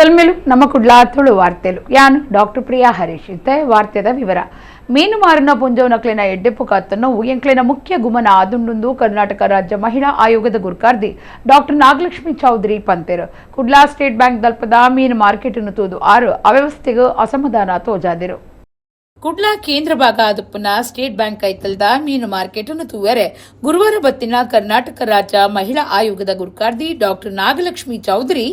ಸೊಲ್ಮೆಲು ನಮ್ಮ ಕುಡ್ಲ ತುಳು ವಾರ್ತೆಲು. ಯಾನ್ ಡಾಕ್ಟರ್ ಪ್ರಿಯಾ ಹರೀಶ್. ಇತ್ತೆ ವಾರ್ತೆದ ವಿವರ. ಮೀನು ಮಾರಿನ ಪೊಂಜೋನಕ್ಲೆನ ಎಡ್ಡೆಪ್ಪು ಕಾತನ್ನು ಎಂಕ್ಲೆನ ಮುಖ್ಯ ಗುಮನ ಆದುಂಡುಂದು ಕರ್ನಾಟಕ ರಾಜ್ಯ ಮಹಿಳಾ ಆಯೋಗದ ಗುರ್ಕಾರ್ದಿ ಡಾಕ್ಟರ್ ನಾಗಲಕ್ಷ್ಮಿ ಚೌಧರಿ ಪಂತೆರು. ಕುಡ್ಲಾ ಸ್ಟೇಟ್ ಬ್ಯಾಂಕ್ ದಲ್ಪದ ಮೀನು ಮಾರ್ಕೆಟ್ ತೂದು ಆರು ಅವ್ಯವಸ್ಥೆಗೆ ಅಸಮಾಧಾನ ತೋಜಾದಿರು. ಕುಡ್ಲಾ ಕೇಂದ್ರ ಭಾಗ ಆದುಪ್ಪುನ ಸ್ಟೇಟ್ ಬ್ಯಾಂಕ್ ಐತಲ್ದ ಮೀನು ಮಾರ್ಕೆಟ್ ಅನ್ನು ತೂವರೆ ಗುರುವಾರ ಬತ್ತಿನ ಕರ್ನಾಟಕ ರಾಜ್ಯ ಮಹಿಳಾ ಆಯೋಗದ ಗುರ್ಕಾರ್ದಿ ಡಾಕ್ಟರ್ ನಾಗಲಕ್ಷ್ಮಿ ಚೌಧರಿ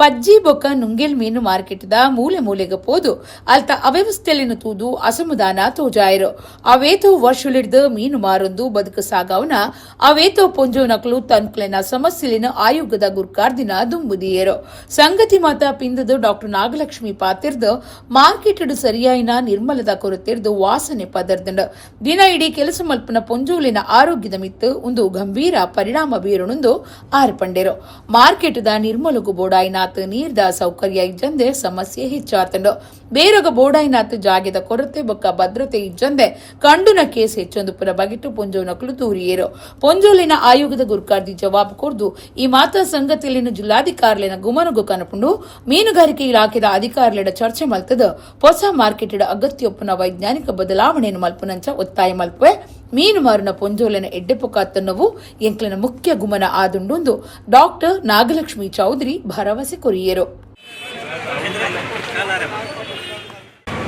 ಪಜ್ಜಿ ಬೊಕ್ಕ ನುಂಗೆಲ್ ಮೀನು ಮಾರ್ಕೆಟ್ದ ಮೂಲೆ ಮೂಲೆಗೆ ಪೋದು ಅಲ್ತ ಅವ್ಯವಸ್ಥೆಯನ್ನು ತೂದು ಅಸಮಾಧಾನ ತೋಜಾಯರು. ಅವೇತೋ ವರ್ಷಲಿಡ್ದು ಮೀನು ಮಾರೊಂದು ಬದುಕು ಸಾಗವನ ಅವೇತೋ ಪೊಂಜೋನಕ್ಲು ತನ್ಕ್ಲೆನ ಸಮಸ್ಯೆಲಿನ ಆಯೋಗದ ಗುರ್ಕಾರ್ದಿನ ದುಂಬುದಿಯರು. ಸಂಗತಿ ಮಾತ ಪಿಂದದು ಡಾಕ್ಟರ್ ನಾಗಲಕ್ಷ್ಮಿ ಪಾತಿರ್ದು ಮಾರ್ಕೆಟ್ ಸರಿಯಾಯಿನ ನಿರ್ಮಲದ ಕೊರತಿರ್ದು ವಾಸನೆ ಪದರ್ದಂಡು ದಿನ ಇಡೀ ಕೆಲಸ ಮಲ್ಪನ ಪೊಂಜೋಲಿನ ಆರೋಗ್ಯದ ಮಿತ್ತು ಒಂದು ಗಂಭೀರ ಪರಿಣಾಮ ಬೀರುಣಂದು ಆರ್ಪಂಡೆರು. ಮಾರ್ಕೆಟ್ದ ನಿರ್ಮಲಗು ಬೋಡಾಯಿನಾತ್ ನೀರ್ದ ಸೌಕರ್ಯ ಇಜ್ಜಂದೆ ಸಮಸ್ಯೆ ಹೆಚ್ಚಾತಂಡು. ಬೇರೊಗ ಬೋಡಾಯಿನಾತ್ ಜಾಗೆದ ಕೊರತೆ ಬೊಕ್ಕ ಭದ್ರತೆ ಇಜ್ಜಂದೆ ಕಂಡುನ ಕೇಸ್ ಹೆಚ್ಚೊಂದು ಪುರ ಬಗೆಟು ಪೊಂಜೋನಕ್ಲು ದೂರಿಯೇರು. ಪೊಂಜೋಲಿನ ಆಯೋಗದ ಗುರ್ಕಾರ್ದಿ ಜವಾಬ್ ಕೊರ್ದು ಈ ಮಾತಾ ಸಂಗತಿಲಿನ ಜಿಲ್ಲಾಧಿಕಾರಿಲಿನ ಗುಮನಗು ಕನಪುಂಡು. ಮೀನುಗಾರಿಕೆ ಇಲಾಖೆದ ಅಧಿಕಾರಿಲೆಡ ಚರ್ಚೆ ಮಲ್ತದ ಹೊಸ ಮಾರ್ಕೆಟ್ ಅಗತ್ಯೊಪ್ಪುನ ವೈಜ್ಞಾನಿಕ ಬದಲಾವಣೆಯನ್ನು ಮಲ್ಪುನಂಚ ಒತ್ತಾಯ ಮಲ್ಪುವೆ. ಮೀನು ಮಾರುನ ಪೊಂಜೋಲೆನ ಎಡ್ಡೆಪ್ಪು ಕಾತನ್ನವು ಎಂಕ್ಲೆನ ಮುಖ್ಯ ಗುಮನ ಆದುಂಡುಂದು ಡಾಕ್ಟರ್ ನಾಗಲಕ್ಷ್ಮಿ ಚೌಧರಿ ಭರವಸೆ ಕೊರಿಯರು.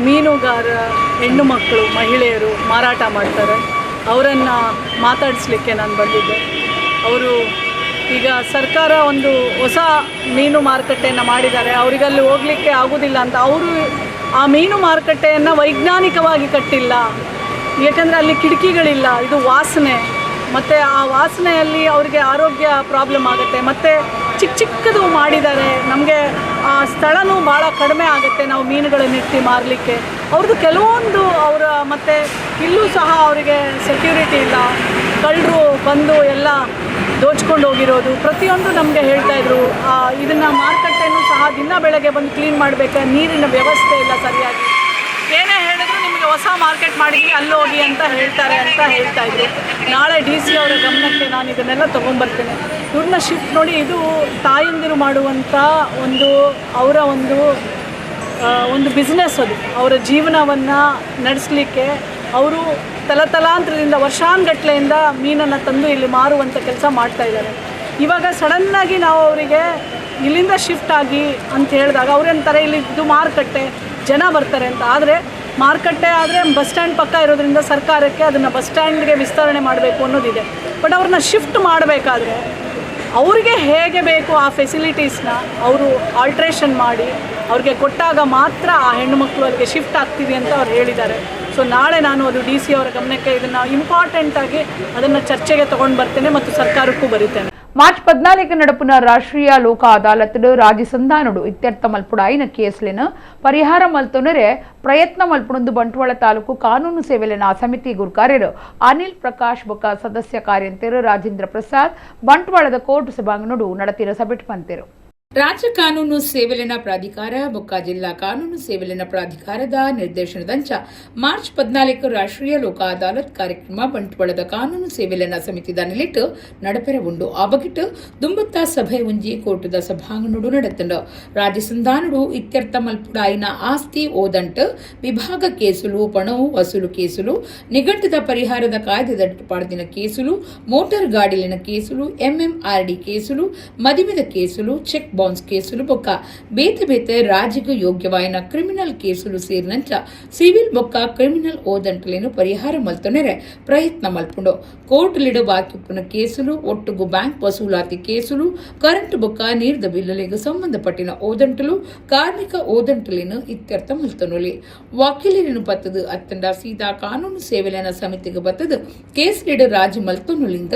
ಮೀನುಗಾರ ಹೆಣ್ಣು ಮಕ್ಕಳು, ಮಹಿಳೆಯರು ಮಾರಾಟ ಮಾಡ್ತಾರೆ. ಅವರನ್ನು ಮಾತಾಡಿಸ್ಲಿಕ್ಕೆ ನಾನು ಬಂದಿದ್ದೆ. ಅವರು ಈಗ ಸರ್ಕಾರ ಒಂದು ಹೊಸ ಮೀನು ಮಾರುಕಟ್ಟೆಯನ್ನು ಮಾಡಿದ್ದಾರೆ, ಅವರಿಗಲ್ಲಿ ಹೋಗಲಿಕ್ಕೆ ಆಗೋದಿಲ್ಲ ಅಂತ. ಅವರು ಆ ಮೀನು ಮಾರುಕಟ್ಟೆಯನ್ನು ವೈಜ್ಞಾನಿಕವಾಗಿ ಕಟ್ಟಿಲ್ಲ. ಏಕೆಂದರೆ ಅಲ್ಲಿ ಕಿಟಕಿಗಳಿಲ್ಲ, ಇದು ವಾಸನೆ ಮತ್ತು ಆ ವಾಸನೆಯಲ್ಲಿ ಅವರಿಗೆ ಆರೋಗ್ಯ ಪ್ರಾಬ್ಲಮ್ ಆಗುತ್ತೆ. ಮತ್ತು ಚಿಕ್ಕ ಚಿಕ್ಕದು ಮಾಡಿದ್ದಾರೆ, ನಮಗೆ ಆ ಸ್ಥಳನೂ ಭಾಳ ಕಡಿಮೆ ಆಗುತ್ತೆ ನಾವು ಮೀನುಗಳನ್ನಿಟ್ಟು ಮಾರಲಿಕ್ಕೆ. ಅವ್ರದ್ದು ಕೆಲವೊಂದು ಅವರ ಮತ್ತು ಇಲ್ಲೂ ಸಹ ಅವರಿಗೆ ಸೆಕ್ಯೂರಿಟಿ ಇಲ್ಲ. ಕಳ್ಳರು ಬಂದು ಎಲ್ಲ ದೋಚ್ಕೊಂಡು ಹೋಗಿರೋದು ಪ್ರತಿಯೊಂದು ನಮಗೆ ಹೇಳ್ತಾಯಿದ್ರು. ಇದನ್ನು ಮಾರುಕಟ್ಟೆನೂ ಸಹ ದಿನ ಬೆಳಗ್ಗೆ ಬಂದು ಕ್ಲೀನ್ ಮಾಡಬೇಕು, ನೀರಿನ ವ್ಯವಸ್ಥೆ ಇಲ್ಲ ಸರಿಯಾಗಿ. ಏನೇ ಹೇಳಿದ್ರು ನಿಮಗೆ ಹೊಸ ಮಾರ್ಕೆಟ್ ಮಾಡಿದ್ವಿ, ಅಲ್ಲಿ ಹೋಗಿ ಅಂತ ಹೇಳ್ತಾರೆ ಅಂತ ಹೇಳ್ತಾ ಇದ್ರು. ನಾಳೆ ಡಿಸಿ ಅವರ ಗಮನಕ್ಕೆ ನಾನು ಇದನ್ನೆಲ್ಲ ತೊಗೊಂಬರ್ತೇನೆ. ಇವ್ರನ್ನ ಶಿಫ್ಟ್ ನೋಡಿ, ಇದು ತಾಯಂದಿರು ಮಾಡುವಂಥ ಒಂದು ಅವರ ಒಂದು ಒಂದು ಬಿಸ್ನೆಸ್ ಅದು. ಅವರ ಜೀವನವನ್ನು ನಡೆಸಲಿಕ್ಕೆ ಅವರು ತಲತಲಾಂತರದಿಂದ, ವರ್ಷಾನುಗಟ್ಲೆಯಿಂದ ಮೀನನ್ನು ತಂದು ಇಲ್ಲಿ ಮಾರುವಂಥ ಕೆಲಸ ಮಾಡ್ತಾ ಇದ್ದಾರೆ. ಇವಾಗ ಸಡನ್ನಾಗಿ ನಾವು ಅವರಿಗೆ ಇಲ್ಲಿಂದ ಶಿಫ್ಟ್ ಆಗಿ ಅಂತ ಹೇಳಿದಾಗ ಅವ್ರೇಂತಾರೆ, ಇಲ್ಲಿ ಇದು ಮಾರುಕಟ್ಟೆ, ಜನ ಬರ್ತಾರೆ ಅಂತ. ಆದರೆ ಮಾರುಕಟ್ಟೆ ಆದರೆ ಬಸ್ ಸ್ಟ್ಯಾಂಡ್ ಪಕ್ಕ ಇರೋದ್ರಿಂದ ಸರ್ಕಾರಕ್ಕೆ ಅದನ್ನು ಬಸ್ ಸ್ಟ್ಯಾಂಡ್ಗೆ ವಿಸ್ತರಣೆ ಮಾಡಬೇಕು ಅನ್ನೋದಿದೆ. ಬಟ್ ಅವ್ರನ್ನ ಶಿಫ್ಟ್ ಮಾಡಬೇಕಾದ್ರೆ ಅವ್ರಿಗೆ ಹೇಗೆ ಬೇಕು ಆ ಫೆಸಿಲಿಟೀಸ್ನ ಅವರು ಆಲ್ಟ್ರೇಷನ್ ಮಾಡಿ ಅವ್ರಿಗೆ ಕೊಟ್ಟಾಗ ಮಾತ್ರ ಆ ಹೆಣ್ಣು ಮಕ್ಕಳು ಅಲ್ಲಿಗೆ ಶಿಫ್ಟ್ ಆಗ್ತೀವಿ ಅಂತ ಅವ್ರು ಹೇಳಿದ್ದಾರೆ. ಸೊ ನಾಳೆ ನಾನು ಅದು ಡಿಸಿ ಅವರ ಗಮನಕ್ಕೆ ಇದನ್ನು ಇಂಪಾರ್ಟೆಂಟಾಗಿ ಅದನ್ನು ಚರ್ಚೆಗೆ ತೊಗೊಂಡು ಬರ್ತೇನೆ ಮತ್ತು ಸರ್ಕಾರಕ್ಕೂ ಬರೀತೇನೆ. ಮಾರ್ಚ್ 14 ನಡಪುನ ರಾಷ್ಟ್ರೀಯ ಲೋಕ ಅದಾಲತ್ ರಾಜಿ ಸಂಧಾನಡು ಇತ್ಯರ್ಥ ಮಲ್ಪುಡಾಯಿನ ಕೇಸ್ಲೆನ ಪರಿಹಾರ ಮಲ್ತೊನರೆ ಪ್ರಯತ್ನ ಮಲ್ಪುಣಂದು ಬಂಟ್ವಾಳ ತಾಲೂಕು ಕಾನೂನು ಸೇವೆಲೆನ ಸಮಿತಿ ಗುರ್ಕಾರ್ಯರು ಅನಿಲ್ ಪ್ರಕಾಶ್ ಬೊಕ್ಕ ಸದಸ್ಯ ಕಾರ್ಯಂತೆರು ರಾಜೇಂದ್ರ ಪ್ರಸಾದ್ ಬಂಟ್ವಾಳದ ಕೋರ್ಟ್ ಸಭಾಂಗಣಡು ನಡತಿರ ಸಭೆಟ್ ಪಂತೆರು. ರಾಜ್ಯ ಕಾನೂನು ಸೇವೆಲೆನ ಪ್ರಾಧಿಕಾರ ಬೊಕ್ಕ ಜಿಲ್ಲಾ ಕಾನೂನು ಸೇವೆಲೆನ ಪ್ರಾಧಿಕಾರದ ನಿರ್ದೇಶನದಂಚ ಮಾರ್ಚ್ 14 ರಾಷ್ಟ್ರೀಯ ಲೋಕ ಅದಾಲತ್ ಕಾರ್ಯಕ್ರಮ ಬಂಟ್ವಾಳದ ಕಾನೂನು ಸೇವೆಲೆನ ಸಮಿತಿದ ನಿಲೆಟ್ ನಡಪೆರೆ ಉಂಡು. ಆ ಬಗೆಟ್ ದುಂಬತ್ತ ಸಭೆ ಒಂಜಿ ಕೋರ್ಟದ ಸಭಾಂಗಣಡು ನಡತಂಡು. ರಾಜ್ಯ ಸಂಧಾನಡು ಇತ್ಯರ್ಥ ಮಲ್ಪುಡಾಯಿನ ಆಸ್ತಿ ಓದಂಟ್ ವಿಭಾಗ ಕೇಸುಲು, ಪಣವು ವಸೂಲು ಕೇಸುಲು, ನಿಘಂಟದ ಪರಿಹಾರದ ಕಾಯ್ದೆದಟ್ಟು ಪಾಡ್ದಿನ ಕೇಸುಲು, ಮೋಟಾರ್ ಗಾಡಿಲಿನ ಕೇಸುಲು, ಎಂಎಂಆರ್ಡಿ ಕೇಸುಲು, ಮದಿಮೆದ ಕೇಸುಲು, ಚೆಕ್ ಬೌನ್ಸ್ ಕೇಸುಲು ಬೊಕ್ಕ ಬೇತೆ ಬೇತೆ ರಾಜಿಗೂ ಯೋಗ್ಯವಾಯಿನ ಕ್ರಿಮಿನಲ್ ಕೇಸುಲು ಸೇರಿನಂಚ ಸಿವಿಲ್ ಬೊಕ್ಕ ಕ್ರಿಮಿನಲ್ ಓದಂಟಲೇನು ಪರಿಹಾರ ಮಲ್ತೊನೆರೆ ಪ್ರಯತ್ನ ಮಲ್ಪುಂಡು. ಕೋರ್ಟ್ ಲಿಡು ಬಾಕಿಪ್ಪುನ ಕೇಸುಲು, ಒಟ್ಟುಗು ಬ್ಯಾಂಕ್ ವಸೂಲಾತಿ ಕೇಸುಲು, ಕರೆಂಟ್ ಬೊಕ್ಕ ನೀರ್ದ ಬಿಲ್ಲುಲೆಗ್ ಸಂಬಂಧಪಟ್ಟಿನ ಓದಂಟಲು, ಕಾರ್ಮಿಕ ಓದಂಟುಲೇನು ಇತ್ಯರ್ಥ ಮಲ್ತೊನೊಲಿ. ವಕೀಲರಿನ ಪತ್ತದು ಅತ್ತಂಡ ಸೀದಾ ಕಾನೂನು ಸೇವೆಲೆನ ಸಮಿತಿಗೆ ಬತ್ತದು ಕೇಸ್ ಲಿಡು ರಾಜಿ ಮಲ್ತೊನುಲಿಂದ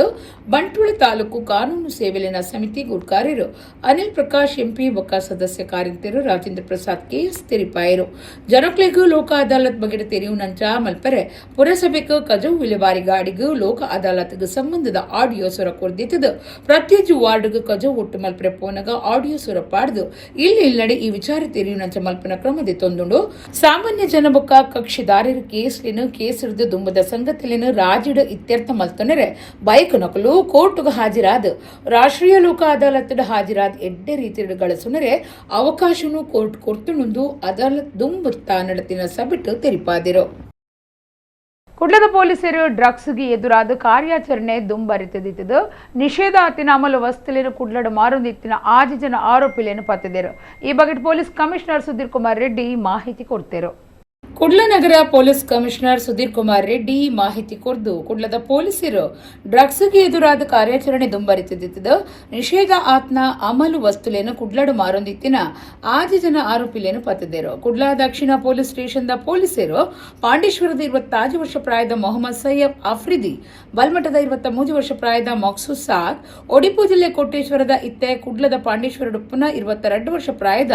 ಬಂಟ್ವಾಳ ತಾಲೂಕು ಕಾನೂನು ಸೇವೆಲೆನ ಸಮಿತಿ ಗುರ್ಕಾರ್ಯರು ಅನಿಲ್ ಪ್ರಕಾಶ್ ಎಂಪಿ ಬೊಕ್ಕ ಸದಸ್ಯ ಕಾರ್ಯಂತೆರು ರಾಜೇಂದ್ರ ಪ್ರಸಾದ್ ಕೆಎಸ್ ತೆರಿಪಾಯರು. ಜನಕ್ಲೆಗ್ ಲೋಕ ಅದಾಲತ್ ಬಗೆಟ್ ತೆರಿಯುನಂಚ ಮಲ್ಪರೆ ಪುರಸಭೆಕ್ ಕಜವು ವಿಲೇವಾರಿ ಗಾಡಿಗ್ ಲೋಕ ಅದಾಲತ್ಗ್ ಸಂಬಂಧದ ಆಡಿಯೋ ಸೊರ ಕೊರ್ದಿತ್ತದು ಪ್ರತಿಯೊಂಜಿ ವಾರ್ಡ್ಗ್ ಕಜವು ಒಟ್ಟು ಮಲ್ಪರೆ ಪೋನಗ ಆಡಿಯೋ ಸೊರ ಪಾಡ್ದು ಇಲ್ಲಿ ಇಲ್ಲಡೆ ಈ ವಿಚಾರ ತೆರಿಯುನಂಚ ಮಲ್ಪನ ಕ್ರಮದೆ ತೊಂದುಂಡು. ಸಾಮಾನ್ಯ ಜನ ಬೊಕ್ಕ ಕಕ್ಷಿದಾರರು ಕೇಸ್ಲಿನ ಕೇಸಿರ್ದು ದುಂಬದ ಸಂಗತಿಲಿನ ರಾಜಿಡ್ ಇತ್ಯರ್ಥ ಮಲ್ತೊನೆರೆ ಬೈಕ್ ನಕಲು ಕೋರ್ಟ್ಗ್ ಹಾಜರಾದ್ ರಾಷ್ಟ್ರೀಯ ಲೋಕ ಅದಾಲತ್ ಹಾಜರಾದ್ ಎಡ್ಡೆ ರೀತಿ ರೀತಿಯಲ್ಲಿ ಗಳಸುನರೆ ಅವಕಾಶನು ಕೋರ್ಟ್ ಕೊರ್ತುಂಡು ಅದಾಲತ್ ದುಂಬುತ್ತ ನಡತಿನ ಸಭೆಟ್ ತೆರಿಪಾದಿರು. ಕುಡ್ಲದ ಪೊಲೀಸರು ಡ್ರಗ್ಸ್ಗೆ ಎದುರಾದ ಕಾರ್ಯಾಚರಣೆ ದುಂಬರಿತದಿತ್ತದು. ನಿಷೇಧ ಆತಿನ ಅಮಲು ವಸ್ತುಲೇನು ಕುಡ್ಲಡು ಮಾರೊಂದಿತ್ತಿನ ಆಜಿ ಜನ ಆರೋಪಿಲೇನು ಪತ್ತಿದರು. ಈ ಬಗ್ಗೆ ಪೊಲೀಸ್ ಕಮಿಷನರ್ ಸುಧೀರ್ ಕುಮಾರ್ ರೆಡ್ಡಿ ಮಾಹಿತಿ ಕೊಡ್ತೇರು. ಕುಡ್ಲ ನಗರ ಪೊಲೀಸ್ ಕಮಿಷನರ್ ಸುಧೀರ್ ಕುಮಾರ್ ರೆಡ್ಡಿ ಮಾಹಿತಿ ಕೊರ್ದು, ಕುಡ್ಲದ ಪೊಲೀಸರು ಡ್ರಗ್ಸ್ಗೆ ಎದುರಾದ ಕಾರ್ಯಾಚರಣೆ ದುಂಬರಿತದಿತ್ತದು. ನಿಷೇಧ ಆತ್ನ ಅಮಲು ವಸ್ತುಲೇನು ಕುಡ್ಲಡು ಮಾರೊಂದಿತ್ತಿನ ಆಜಿ ಜನ ಆರೋಪಿಲೇನು ಪತ್ತಿದ್ದರು. ಕುಡ್ಲ ದಕ್ಷಿಣ ಪೊಲೀಸ್ ಸ್ಟೇಷನ್ದ ಪೊಲೀಸರು ಪಾಂಡೇಶ್ವರದ 25 ವರ್ಷ ಪ್ರಾಯದ ಮೊಹಮ್ಮದ್ ಸೈಯಬ್ ಅಫ್ರಿದಿ, ಬಲ್ಮಠದ 23 ವರ್ಷ ಪ್ರಾಯದ ಮಕ್ಸೂದ್ ಸಾದ್, ಒಡಿಪು ಜಿಲ್ಲೆ ಕೋಟೇಶ್ವರದ ಇತ್ತೆ ಕುಡ್ಲದ ಪಾಂಡೇಶ್ವರ ಪುನಃ 22 ವರ್ಷ ಪ್ರಾಯದ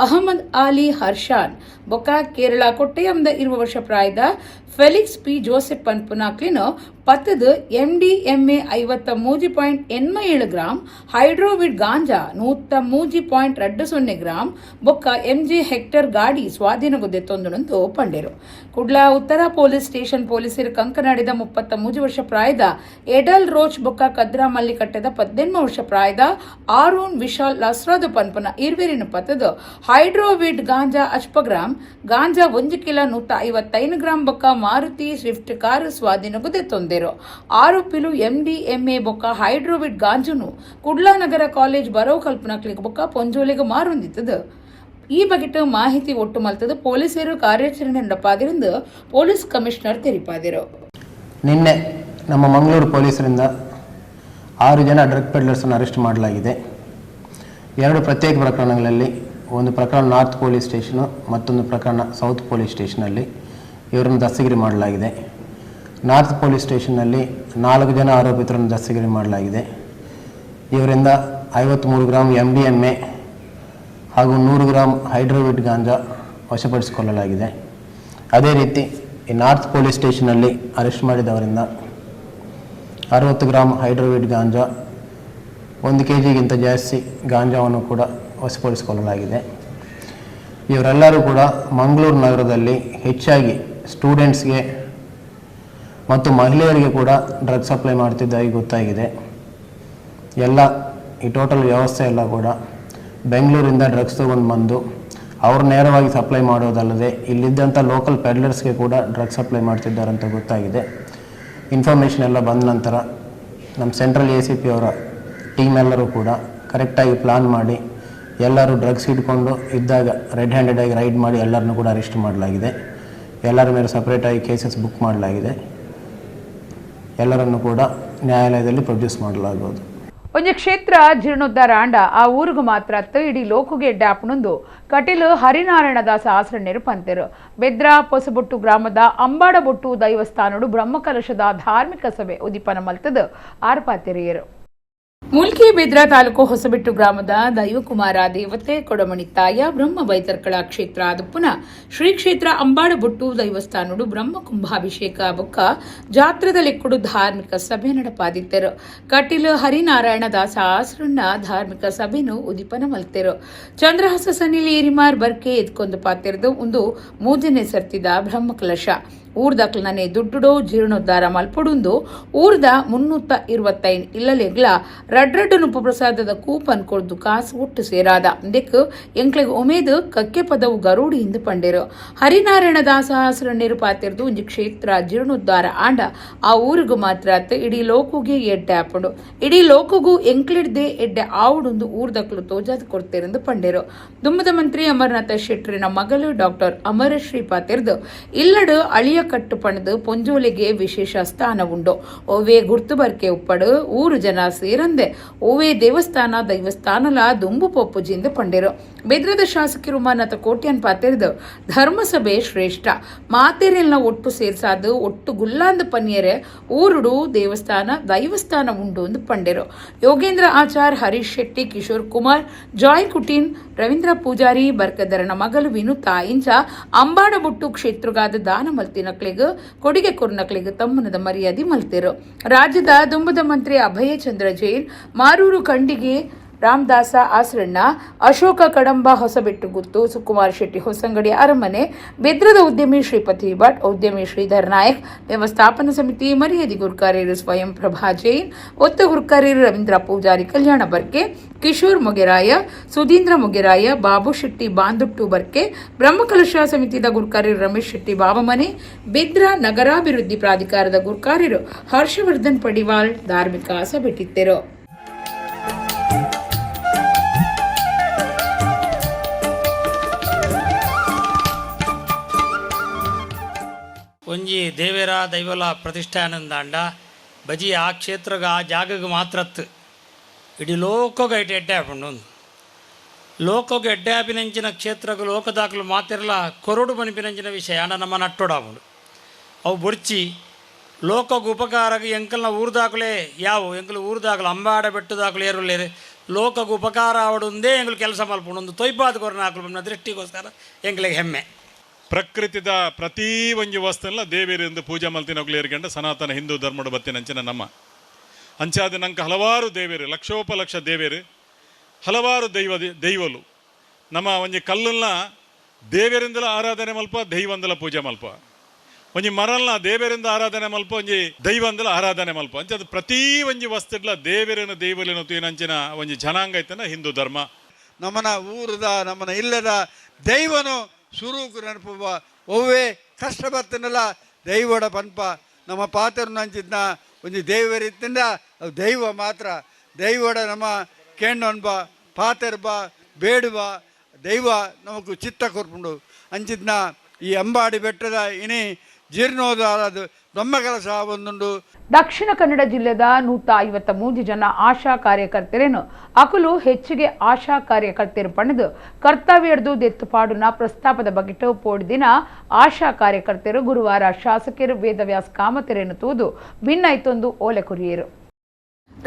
ಅಹಮದ್ ಆಲಿ ಹರ್ಷಾನ್ ಬೊಕ್ಕ ಕೇರಳ ಕೊಟ್ಟಯಂದ 20 ವರ್ಷ ಪ್ರಾಯದ Felix P Joseph ಪನ್ಪುನಾಕ್ಲಿನ ಪತ್ತದು MDMA 53.87 gram, hydroweed ganja 103.20 gram ಬೊಕ್ಕ ಎಂಜಿ ಹೆಕ್ಟರ್ ಗಾಡಿ ಸ್ವಾಧೀನಗೊದ್ದೆತ್ತೊಂದು ಪಂಡೆರು. ಕುಡ್ಲ ಉತ್ತರ ಪೊಲೀಸ್ ಸ್ಟೇಷನ್ ಪೊಲೀಸರು ಕಂಕನಾಡಿದ 33 ವರ್ಷ ಪ್ರಾಯದ ಎಡಲ್ ರೋಚ್ ಬೊಕ್ಕ ಕದ್ರಾ ಮಲ್ಲಿಕಟ್ಟೆದ 18 ವರ್ಷ ಪ್ರಾಯದ ಆರೋನ್ ವಿಶಾಲ್ ಲಸ್ರಾದ ಪನ್ಪನ ಇರ್ವೆರಿನ ಪತ್ತದು ಹೈಡ್ರೋವಿಡ್ ಗಾಂಜಾ ಅಜ್ಪ ಗ್ರಾಂ, ಗಾಂಜಾ 1 ಕಿಲೋ 155 ಗ್ರಾಂ ಬೊಕ್ಕ ಮಾರುತಿ ಸ್ವಿಫ್ಟ್ ಕಾರು ಸ್ವಾಧೀನಗೊದೆತ್ತೊಂದೆರು. ಆರೋಪಿಲು ಎಂಡಿಎಂಎ ಬೊಕ್ಕ ಹೈಡ್ರೋವಿಡ್ ಗಾಂಜುನು ಕುಡ್ಲಾ ನಗರ ಕಾಲೇಜ್ ಬರೋ ಕಲ್ಪನಕ್ಲಿಗ್ ಬೊಕ್ಕ ಪೊಂಜೋಲಿಗೆ ಮಾರೊಂದಿತ್ತದು. ಈ ಬಗೆಟ್ ಮಾಹಿತಿ ಒಟ್ಟು ಮಲ್ತದ ಪೊಲೀಸರು ಕಾರ್ಯಾಚರಣೆ ನಡಪಾದಿರಂದು ಪೊಲೀಸ್ ಕಮಿಷನರ್ ತೆರಿಪಾದಿರು. ನಿನ್ನೆ ನಮ್ಮ ಮಂಗಳೂರು ಪೊಲೀಸರಿಂದ ಆರು ಜನ ಡ್ರಗ್ ಪೆಡ್ಲರ್ಸನ್ನು ಅರೆಸ್ಟ್ ಮಾಡಲಾಗಿದೆ. ಎರಡು ಪ್ರತ್ಯೇಕ ಪ್ರಕರಣಗಳಲ್ಲಿ, ಒಂದು ಪ್ರಕರಣ north police station, ಮತ್ತೊಂದು ಪ್ರಕರಣ ಸೌತ್ ಪೊಲೀಸ್ ಸ್ಟೇಷನಲ್ಲಿ ಇವರನ್ನು ದಸ್ತಗಿರಿ ಮಾಡಲಾಗಿದೆ. ನಾರ್ತ್ ಪೊಲೀಸ್ ಸ್ಟೇಷನ್ನಲ್ಲಿ ನಾಲ್ಕು ಜನ ಆರೋಪಿತರನ್ನು ದಸ್ತಗಿರಿ ಮಾಡಲಾಗಿದೆ. ಇವರಿಂದ 53 gram MDMA ಹಾಗೂ 100 ಗ್ರಾಮ್ ಹೈಡ್ರೋವಿಡ್ ಗಾಂಜಾ ವಶಪಡಿಸಿಕೊಳ್ಳಲಾಗಿದೆ. ಅದೇ ರೀತಿ ಈ ನಾರ್ತ್ ಪೊಲೀಸ್ ಸ್ಟೇಷನಲ್ಲಿ ಅರೆಸ್ಟ್ ಮಾಡಿದವರಿಂದ 60 ಗ್ರಾಮ್ ಹೈಡ್ರೋವಿಡ್ ಗಾಂಜಾ, 1 ಕೆ ಜಿಗಿಂತ ಜಾಸ್ತಿ ಗಾಂಜಾವನ್ನು ಕೂಡ ವಶಪಡಿಸಿಕೊಳ್ಳಲಾಗಿದೆ. ಇವರೆಲ್ಲರೂ ಕೂಡ ಮಂಗಳೂರು ನಗರದಲ್ಲಿ ಹೆಚ್ಚಾಗಿ ಸ್ಟೂಡೆಂಟ್ಸ್ಗೆ ಮತ್ತು ಮಹಿಳೆಯರಿಗೆ ಕೂಡ ಡ್ರಗ್ ಸಪ್ಲೈ ಮಾಡ್ತಿದ್ದಾಗಿ ಗೊತ್ತಾಗಿದೆ. ಎಲ್ಲ ಈ ಟೋಟಲ್ ವ್ಯವಸ್ಥೆ ಎಲ್ಲ ಕೂಡ ಬೆಂಗಳೂರಿಂದ ಡ್ರಗ್ಸ್ ತೊಗೊಂಡು ಬಂದು ಅವರು ನೇರವಾಗಿ ಸಪ್ಲೈ ಮಾಡೋದಲ್ಲದೆ, ಇಲ್ಲಿದ್ದಂಥ ಲೋಕಲ್ ಪೆಡ್ಲರ್ಸ್ಗೆ ಕೂಡ ಡ್ರಗ್ ಸಪ್ಲೈ ಮಾಡ್ತಿದ್ದಾರೆ ಅಂತ ಗೊತ್ತಾಗಿದೆ. ಇನ್ಫಾರ್ಮೇಷನ್ ಎಲ್ಲ ಬಂದ ನಂತರ ನಮ್ಮ central ACP ಅವರ ಟೀಮ್ ಎಲ್ಲರೂ ಕೂಡ ಕರೆಕ್ಟಾಗಿ ಪ್ಲಾನ್ ಮಾಡಿ, ಎಲ್ಲರೂ ಡ್ರಗ್ಸ್ ಹಿಡ್ಕೊಂಡು ಇದ್ದಾಗ ರೆಡ್ ಹ್ಯಾಂಡೆಡ್ ಆಗಿ ರೈಡ್ ಮಾಡಿ ಎಲ್ಲರನ್ನೂ ಕೂಡ ಅರೆಸ್ಟ್ ಮಾಡಲಾಗಿದೆ. ಎಲ್ಲರ ಮೇಲೆ ಸಪ್ರೇಟಾಗಿ ಕೇಸಸ್ ಬುಕ್ ಮಾಡಲಾಗಿದೆ. ಎಲ್ಲರನ್ನು ಕೂಡ ನ್ಯಾಯಾಲಯದಲ್ಲಿ ಪ್ರೊಡ್ಯೂಸ್ ಮಾಡಲಾಗುವುದು. ಒಂಜಿ ಕ್ಷೇತ್ರ ಜೀರ್ಣೋದ್ಧಾರ ಆಂಡ ಆ ಊರುಗು ಮಾತ್ರ ಅತ್ತ, ಇಡೀ ಲೋಕುಗೆ ಡ್ಯಾಪ್ನೊಂದು ಕಟೀಲು ಹರಿನಾರಾಯಣದಾಸ ಆಸರಣ್ಯರು ಪಂತೆರು. ಬೆದ್ರ ಪೊಸಬೊಟ್ಟು ಗ್ರಾಮದ ಅಂಬಾಡಬೊಟ್ಟು ದೈವಸ್ಥಾನಡು ಬ್ರಹ್ಮಕಲಶದ ಧಾರ್ಮಿಕ ಸಭೆ ಉದಿಪನ ಮಲ್ತದು ಆರ್ಪಾತೆರೆಯರು. ಮುಲ್ಕಿ ಬೆದ್ರ ತಾಲೂಕು ಹೊಸಬೆಟ್ಟು ಗ್ರಾಮದ ದೈವಕುಮಾರ ದೇವತೆ ಕೊಡಮಣಿತ್ತಾಯ ಬ್ರಹ್ಮ ಬೈತರ್ಕಳ ಕ್ಷೇತ್ರ ಆದಪ್ಪುನ ಶ್ರೀ ಕ್ಷೇತ್ರ ಅಂಬಾಡಬೊಟ್ಟು ದೈವಸ್ಥಾನಡು ಬ್ರಹ್ಮ ಕುಂಭಾಭಿಷೇಕ ಬೊಕ್ಕ ಜಾತ್ರದ ಲೆಕ್ಕುಡು ಧಾರ್ಮಿಕ ಸಭೆ ನಡಪಾದಿತ್ತರು. ಕಟೀಲು ಹರಿನಾರಾಯಣ ದಾಸ ಆಸರಣ್ಣ ಧಾರ್ಮಿಕ ಸಭೆನು ಉದಿಪನ ಮಲ್ತೆರು. ಚಂದ್ರಹಾಸ ಸನಿಲ್ ಏರಿಮಾರ್ ಬರ್ಕೆ ಎದ್ಕೊಂದು ಪಾತೆರ್ದು, ಒಂದು ಮೂಜನೆ ಸರ್ತಿದ ಬ್ರಹ್ಮಕಲಶ ಊರ್ದಕ್ಲನೆ ದುಡ್ಡುಡೋ ಜೀರ್ಣೋದ್ಧಾರ ಮಲ್ಪೊಡುಂದು ಊರ್ದ 325 ಇಲ್ಲಲೆಗ್ಲ ರಡ್ರಡ್ಡು ನುಪ್ಪು ಪ್ರಸಾದದ ಕೂಪನ್ ಕೊಡ್ದು ಕಾಸು ಒಟ್ಟು ಸೇರಾದ ದೆಕ್ ಎಂಕ್ಲೆಗ್ ಉಮೇದ್ ಕಕ್ಕೆ ಪದವು ಗರುಡಿ ಇಂದು ಪಂಡೆರು. ಹರಿನಾರಾಯಣ ದಾಸ ಆಸರಣ್ಯರು ಪಾತೆರ್ದು, ಒಂಜಿ ಕ್ಷೇತ್ರ ಜೀರ್ಣೋದ್ಧಾರ ಆಂಡ ಆ ಊರಿಗೂ ಮಾತ್ರ ಅತ್ತ, ಇಡೀ ಲೋಕುಗೆ ಎಡ್ಡೆ ಆಪುಂಡು. ಇಡೀ ಲೋಕಗೂ ಎಂಕ್ಲಿಡ್ದೆ ಎಡ್ಡೆ ಆವುಡುಂದು ಊರ್ದಕ್ಲು ತೋಜಾದ್ ಕೊಡ್ತೇರೆಂದು ಪಂಡೆರು. ದುಮ್ಮದ ಮಂತ್ರಿ ಅಮರನಾಥ ಶೆಟ್ಟರಿನ ಮಗಳು ಡಾಕ್ಟರ್ ಅಮರಶ್ರೀ ಪಾತೆರ್ದು, ಇಲ್ಲಡು ಅಳಿಯ ಕಟ್ಟು ಪಣದು ಪೊಂಜೋಲಿಗೆ ವಿಶೇಷ ಸ್ಥಾನ ಉಂಡು. ಒವ್ವೇ ಗುರ್ತು ಬರ್ಕೆ ಉಪ್ಪಡು ಊರು ಜನ ಸೇರಂದೆ ಒವ್ವೇ ದೇವಸ್ಥಾನ ದೈವಸ್ಥಾನಲ ದುಂಬು ಪೊಪ್ಪುಜಿಂದ ಪಂಡೆರು. ಬೆದ್ರದ ಶಾಸಕರು ಉಮಾನಾಥ ಕೋಟ್ಯಾನ್ ಪಾತೆರ್ದು, ಧರ್ಮಸಭೆ ಶ್ರೇಷ್ಠ. ಮಾತೆರೆಲ್ನ ಒಟ್ಟು ಸೇರ್ಸಾದು ಒಟ್ಟು ಗುಲ್ಲಾಂದ ಪನ್ಯರೆ ಊರುಡು ದೇವಸ್ಥಾನ ದೈವಸ್ಥಾನ ಉಂಡು ಎಂದು ಪಂಡೆರು. ಯೋಗೇಂದ್ರ ಆಚಾರ್, ಹರೀಶ್ ಶೆಟ್ಟಿ, ಕಿಶೋರ್ ಕುಮಾರ್, ಜಾಯ್ ಕುಟೀನ್, ರವೀಂದ್ರ ಪೂಜಾರಿ, ಬರ್ಕದರನ ಮಗಲು ವಿನುತಾ ಇಂಚ ಅಂಬಾಡಬೊಟ್ಟು ಕ್ಷೇತ್ರಗಾದ ದಾನ ಮಲ್ತಿನಕ್ಲೆಗ್ ಕೊಡುಗೆ ಕೊರ್ನಕ್ಲೆಗ್ ತಮ್ಮನದ ಮರ್ಯಾದೆ ಮಲ್ತೆರು. ರಾಜ್ಯದ ದುಂಬದ ಮಂತ್ರಿ ಅಭಯ ಚಂದ್ರ Jain Maroor Khandige Ramadasa Asranna, Ashoka Kadamba Hosabettu Sukumar Shetty Hosangadi ಅರಮನೆ, ಬೆದ್ರದ ಉದ್ಯಮಿ ಶ್ರೀಪತಿ ಭಟ್, ಉದ್ಯಮಿ ಶ್ರೀಧರ್ ನಾಯಕ್, ವ್ಯವಸ್ಥಾಪನಾ ಸಮಿತಿ ಮರ್ಯಾದಿ ಗುರ್ಕಾರ್ಯರು ಸ್ವಯಂ ಪ್ರಭಾ ಜೈನ್, ಒತ್ತ ಗುರ್ಕಾರ್ಯರು ರವೀಂದ್ರ ಪೂಜಾರಿ ಕಲ್ಯಾಣ ಬರ್ಕೆ, ಕಿಶೋರ್ ಮೊಗೆರಾಯ, ಸುಧೀಂದ್ರ ಮೊಗೆರಾಯ, ಬಾಬು ಶೆಟ್ಟಿ ಬಾಂದುಟ್ಟು ಬರ್ಕೆ, ಬ್ರಹ್ಮಕಲಶ ಸಮಿತಿದ ಗುರ್ಕಾರ್ಯರು ರಮೇಶ್ ಶೆಟ್ಟಿ ಬಾವಮನೆ, ಬೆದ್ರ ನಗರಾಭಿವೃದ್ಧಿ ಪ್ರಾಧಿಕಾರದ ಗುರ್ಕಾರ್ಯರು ಹರ್ಷವರ್ಧನ್ ಪಡಿವಾಳ್ ಧಾರ್ಮಿಕ ಸಭೆಟಿದ್ದರು. ಒಂಜಿ ದೇವೆರ ದೈವಲ ಪ್ರತಿಷ್ಠಾನಂದಾಂಡ ಬಜಿ ಆ ಕ್ಷೇತ್ರಗ ಆ ಜಾಗಗ್ ಮಾತ್ರತ್ ಇಡೀ ಲೋಕಗ ಇಟ್ಟು ಎಡ್ಡೆ ಆಪುಂಡು. ಒಂದು ಲೋಕಗ್ ಎಡ್ಡೆ ಆಪಿನಂಚಿನ ಕ್ಷೇತ್ರಗ್ ಲೋಕದಾಕಲು ಮಾತೆರ್ಲ ಕೊರಡು ಪನ್ಪಿನಂಚಿನ ವಿಷಯ ಆಂಡ ನಮ್ಮ ನಟ್ಟೊಡಾಪುಂಡು. ಅವು ಬೊರ್ಚಿ ಲೋಕಗ್ ಉಪಕಾರಗ್ ಎಂಕಲ್ನ ಊರುದಾಕಲೇ ಯಾವು ಎಂಕಲ್ ಊರುದಾಕಲು ಅಂಬಾಡ ಬೆಟ್ಟದಾಕಲು ಏರುಲ್ಲೇರು ಲೋಕಗ್ ಉಪಕಾರ ಆವಡುಂದೇ ಎಂಕುಲು ಕೆಲಸ ಮಲ್ಪುಂಡು. ಒಂದು ತೊಯ್ಪಾದ ಕೊರನ ಆಕಲು ದೃಷ್ಟಿಗೋಸ್ಕರ ಎಂಕ್ಲೆಗ್ ಹೆಮ್ಮೆ. ಪ್ರಕೃತಿದ ಪ್ರತಿ ಒಂಜಿ ವಸ್ತುಲ್ಲ ದೇವೇರಿಂದ ಪೂಜೆ ಮಲ್ತಿನೊಗ್ಲೇರ್ಗಂಡ ಸನಾತನ ಹಿಂದೂ ಧರ್ಮದ ಬತ್ತಿನಂಚಿನ ನಮ್ಮ ಅಂಚಾದ ನಂಗೆ ಹಲವಾರು ದೇವೇರು, ಲಕ್ಷೋಪಲಕ್ಷ ದೇವೇರು, ಹಲವಾರು ದೈವಲು ನಮ್ಮ ಒಂಜಿ ಕಲ್ಲನ್ನ ದೇವರಿಂದಲ ಆರಾಧನೆ ಮಲ್ಪ, ದೈವಂದಲ ಪೂಜೆ ಮಲ್ಪ, ಒಂಜಿ ಮರಲ್ನ ದೇವರಿಂದ ಆರಾಧನೆ ಮಲ್ಪ, ಒಂಜಿ ದೈವಂದಲ ಆರಾಧನೆ ಮಲ್ಪ. ಅಂಚಾದ ಪ್ರತಿ ಒಂಜಿ ವಸ್ತುಡ್ಲ ದೇವರನ್ನು ದೈವಲಿನ ತೂಯಿನಂಚಿನ ಒಂಜಿ ಜನಾಂಗ ಐತನ ಹಿಂದೂ ಧರ್ಮ. ನಮ್ಮನ ಊರದ ನಮ್ಮನ ಇಲ್ಲದ ದೈವನು ಸುರುಕು ನೆನಪುವ ಒವ್ವೇ ಕಷ್ಟ ಬರ್ತನಲ್ಲ ದೈವಡ ಪನ್ಪ ನಮ್ಮ ಪಾತ್ರ ನಂಚಿದ್ನ ಒಂಜಿ ದೇವರಿತ್ತಿಂದ ಅದು ದೈವ ಮಾತ್ರ. ದೈವಡ ನಮ್ಮ ಕೇಂಡೊನ್ಬ ಪಾತೆರ್ಬ ಬೇಡುವ ದೈವ ನಮಕು ಚಿತ್ತ ಕೊರ್ಪುಂಡು. ಅಂಚಿದ್ನ ಈ ಅಂಬಾಡಿ ಬೆಟ್ಟದ ಇನಿ ಜೀರ್ಣೋದ್ಧಾರದ ನಮ್ಮ ಕೆಲಸ ಒಂದುಂಡು. ದಕ್ಷಿಣ ಕನ್ನಡ ಜಿಲ್ಲೆದ 153 ಜನ ಆಶಾ ಕಾರ್ಯಕರ್ತರೇನು ಅಕುಲು ಹೆಚ್ಚಿಗೆ ಆಶಾ ಕಾರ್ಯಕರ್ತರು ಪಣದು ಕರ್ತವ್ಯರ್ದು ದೆತ್ತುಪಾಡುನ ಪ್ರಸ್ತಾಪದ ಬಗೆಟು ಪೋಡಿದಿನ ಆಶಾ ಕಾರ್ಯಕರ್ತರು ಗುರುವಾರ ಶಾಸಕರು ವೇದವ್ಯಾಸ ಕಾಮತೆರೇನು ತೂದು ಭಿನ್ನೈತೊಂದು ಓಲೆ ಕುರಿಯರು.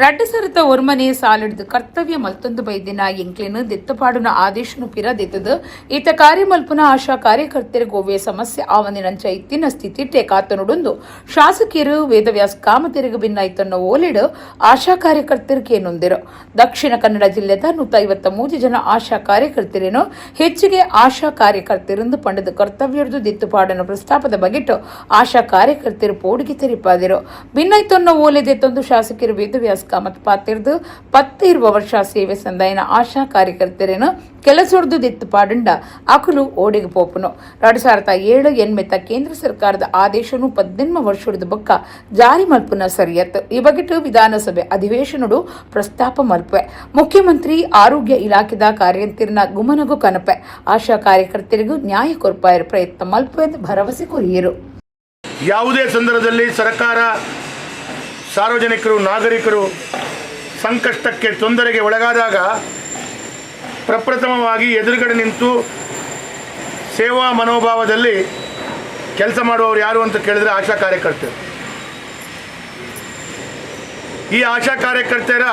ರಡ್ಡು ಸರತ ಒರ್ಮನೆ ಸಾಲಿಡ್ದು ಕರ್ತವ್ಯ ಮಲ್ತೊಂದು ಬೈದಿನ ಎಂಕ್ಲೆನು ದೆತ್ತುಪಾಡುನ ಆದೇಶನು ಪಿರ ದೆತ್ತದು ಈತ ಕಾರ್ಯಮಲ್ಪುನ ಆಶಾ ಕಾರ್ಯಕರ್ತರ ಗೋವೆ ಸಮಸ್ಯೆ ಆವಂದಿನಂಚ ಇತ್ತಿನ ಸ್ಥಿತಿ ಟೇಕಾತನುಡುಂದು ಶಾಸಕಿಯರು ವೇದವ್ಯಾಸ ಕಾಮತೆರಿಗೆ ಭಿನ್ನಾಯ್ತನ್ನು ಓಲಿಡು ಆಶಾ ಕಾರ್ಯಕರ್ತರಿಗೇನೊಂದಿರು. ದಕ್ಷಿಣ ಕನ್ನಡ ಜಿಲ್ಲೆದ 153 ಜನ ಆಶಾ ಕಾರ್ಯಕರ್ತರೇನು ಹೆಚ್ಚಿಗೆ ಆಶಾ ಕಾರ್ಯಕರ್ತರೆಂದು ಪಂಡದ ಕರ್ತವ್ಯರ್ದು ದೆತ್ತುಪಾಡನ ಪ್ರಸ್ತಾಪದ ಬಗೆಟು ಆಶಾ ಕಾರ್ಯಕರ್ತರು ಪೋಡಿಗೆ ತೆರಿಪಾದಿರು. ಭಿನ್ನಾಯ್ತನ್ನು ಓಲೆ ದೆತ್ತೊಂದು ಶಾಸಕಿಯರು ವೇದವ್ಯಾಸ ಕಾಮತ್ ಪಾತಿರ್ದು 10 ವರ್ಷ ಸೇವೆ ಸಂದಾಯನ ಆಶಾ ಕಾರ್ಯಕರ್ತರೇನು ಕೆಲಸೊಡ್ದು ದೆತ್ತು ಪಾಡುಂಡ ಅಕುಲು ಓಡಿಗೆ ಪೋಪುನು. 2007 ಎನ್ಮೆತ್ತ ಕೇಂದ್ರ ಸರ್ಕಾರದ ಆದೇಶನು 18 ವರ್ಷದ ಬೊಕ್ಕ ಜಾರಿ ಮಲ್ಪುನ ಸರಿಯತ್. ಈ ಬಗೆಟು ವಿಧಾನಸಭೆ ಅಧಿವೇಶನಡು ಪ್ರಸ್ತಾಪ ಮಲ್ಪೆ ಮುಖ್ಯಮಂತ್ರಿ ಆರೋಗ್ಯ ಇಲಾಖೆದ ಕಾರ್ಯಂತಿರ್ನ ಗುಮನಗು ಕನಪೆ ಆಶಾ ಕಾರ್ಯಕರ್ತರಿಗೂ ನ್ಯಾಯ ಕೊರ್ಪಾಯರ ಪ್ರಯತ್ನ ಮಲ್ಪೆ ಎಂದು ಭರವಸೆ ಕೊರಿಯರು. ಯಾವುದೇ ಸಂದರ್ಭದಲ್ಲಿ ಸರ್ಕಾರ ಸಾರ್ವಜನಿಕರು ನಾಗರಿಕರು ಸಂಕಷ್ಟಕ್ಕೆ ತೊಂದರೆಗೆ ಒಳಗಾದಾಗ ಪ್ರಪ್ರಥಮವಾಗಿ ಎದುರುಗಡೆ ನಿಂತು ಸೇವಾ ಮನೋಭಾವದಲ್ಲಿ ಕೆಲಸ ಮಾಡುವವರು ಯಾರು ಅಂತ ಕೇಳಿದರೆ ಆಶಾ ಕಾರ್ಯಕರ್ತರು. ಈ ಆಶಾ ಕಾರ್ಯಕರ್ತರ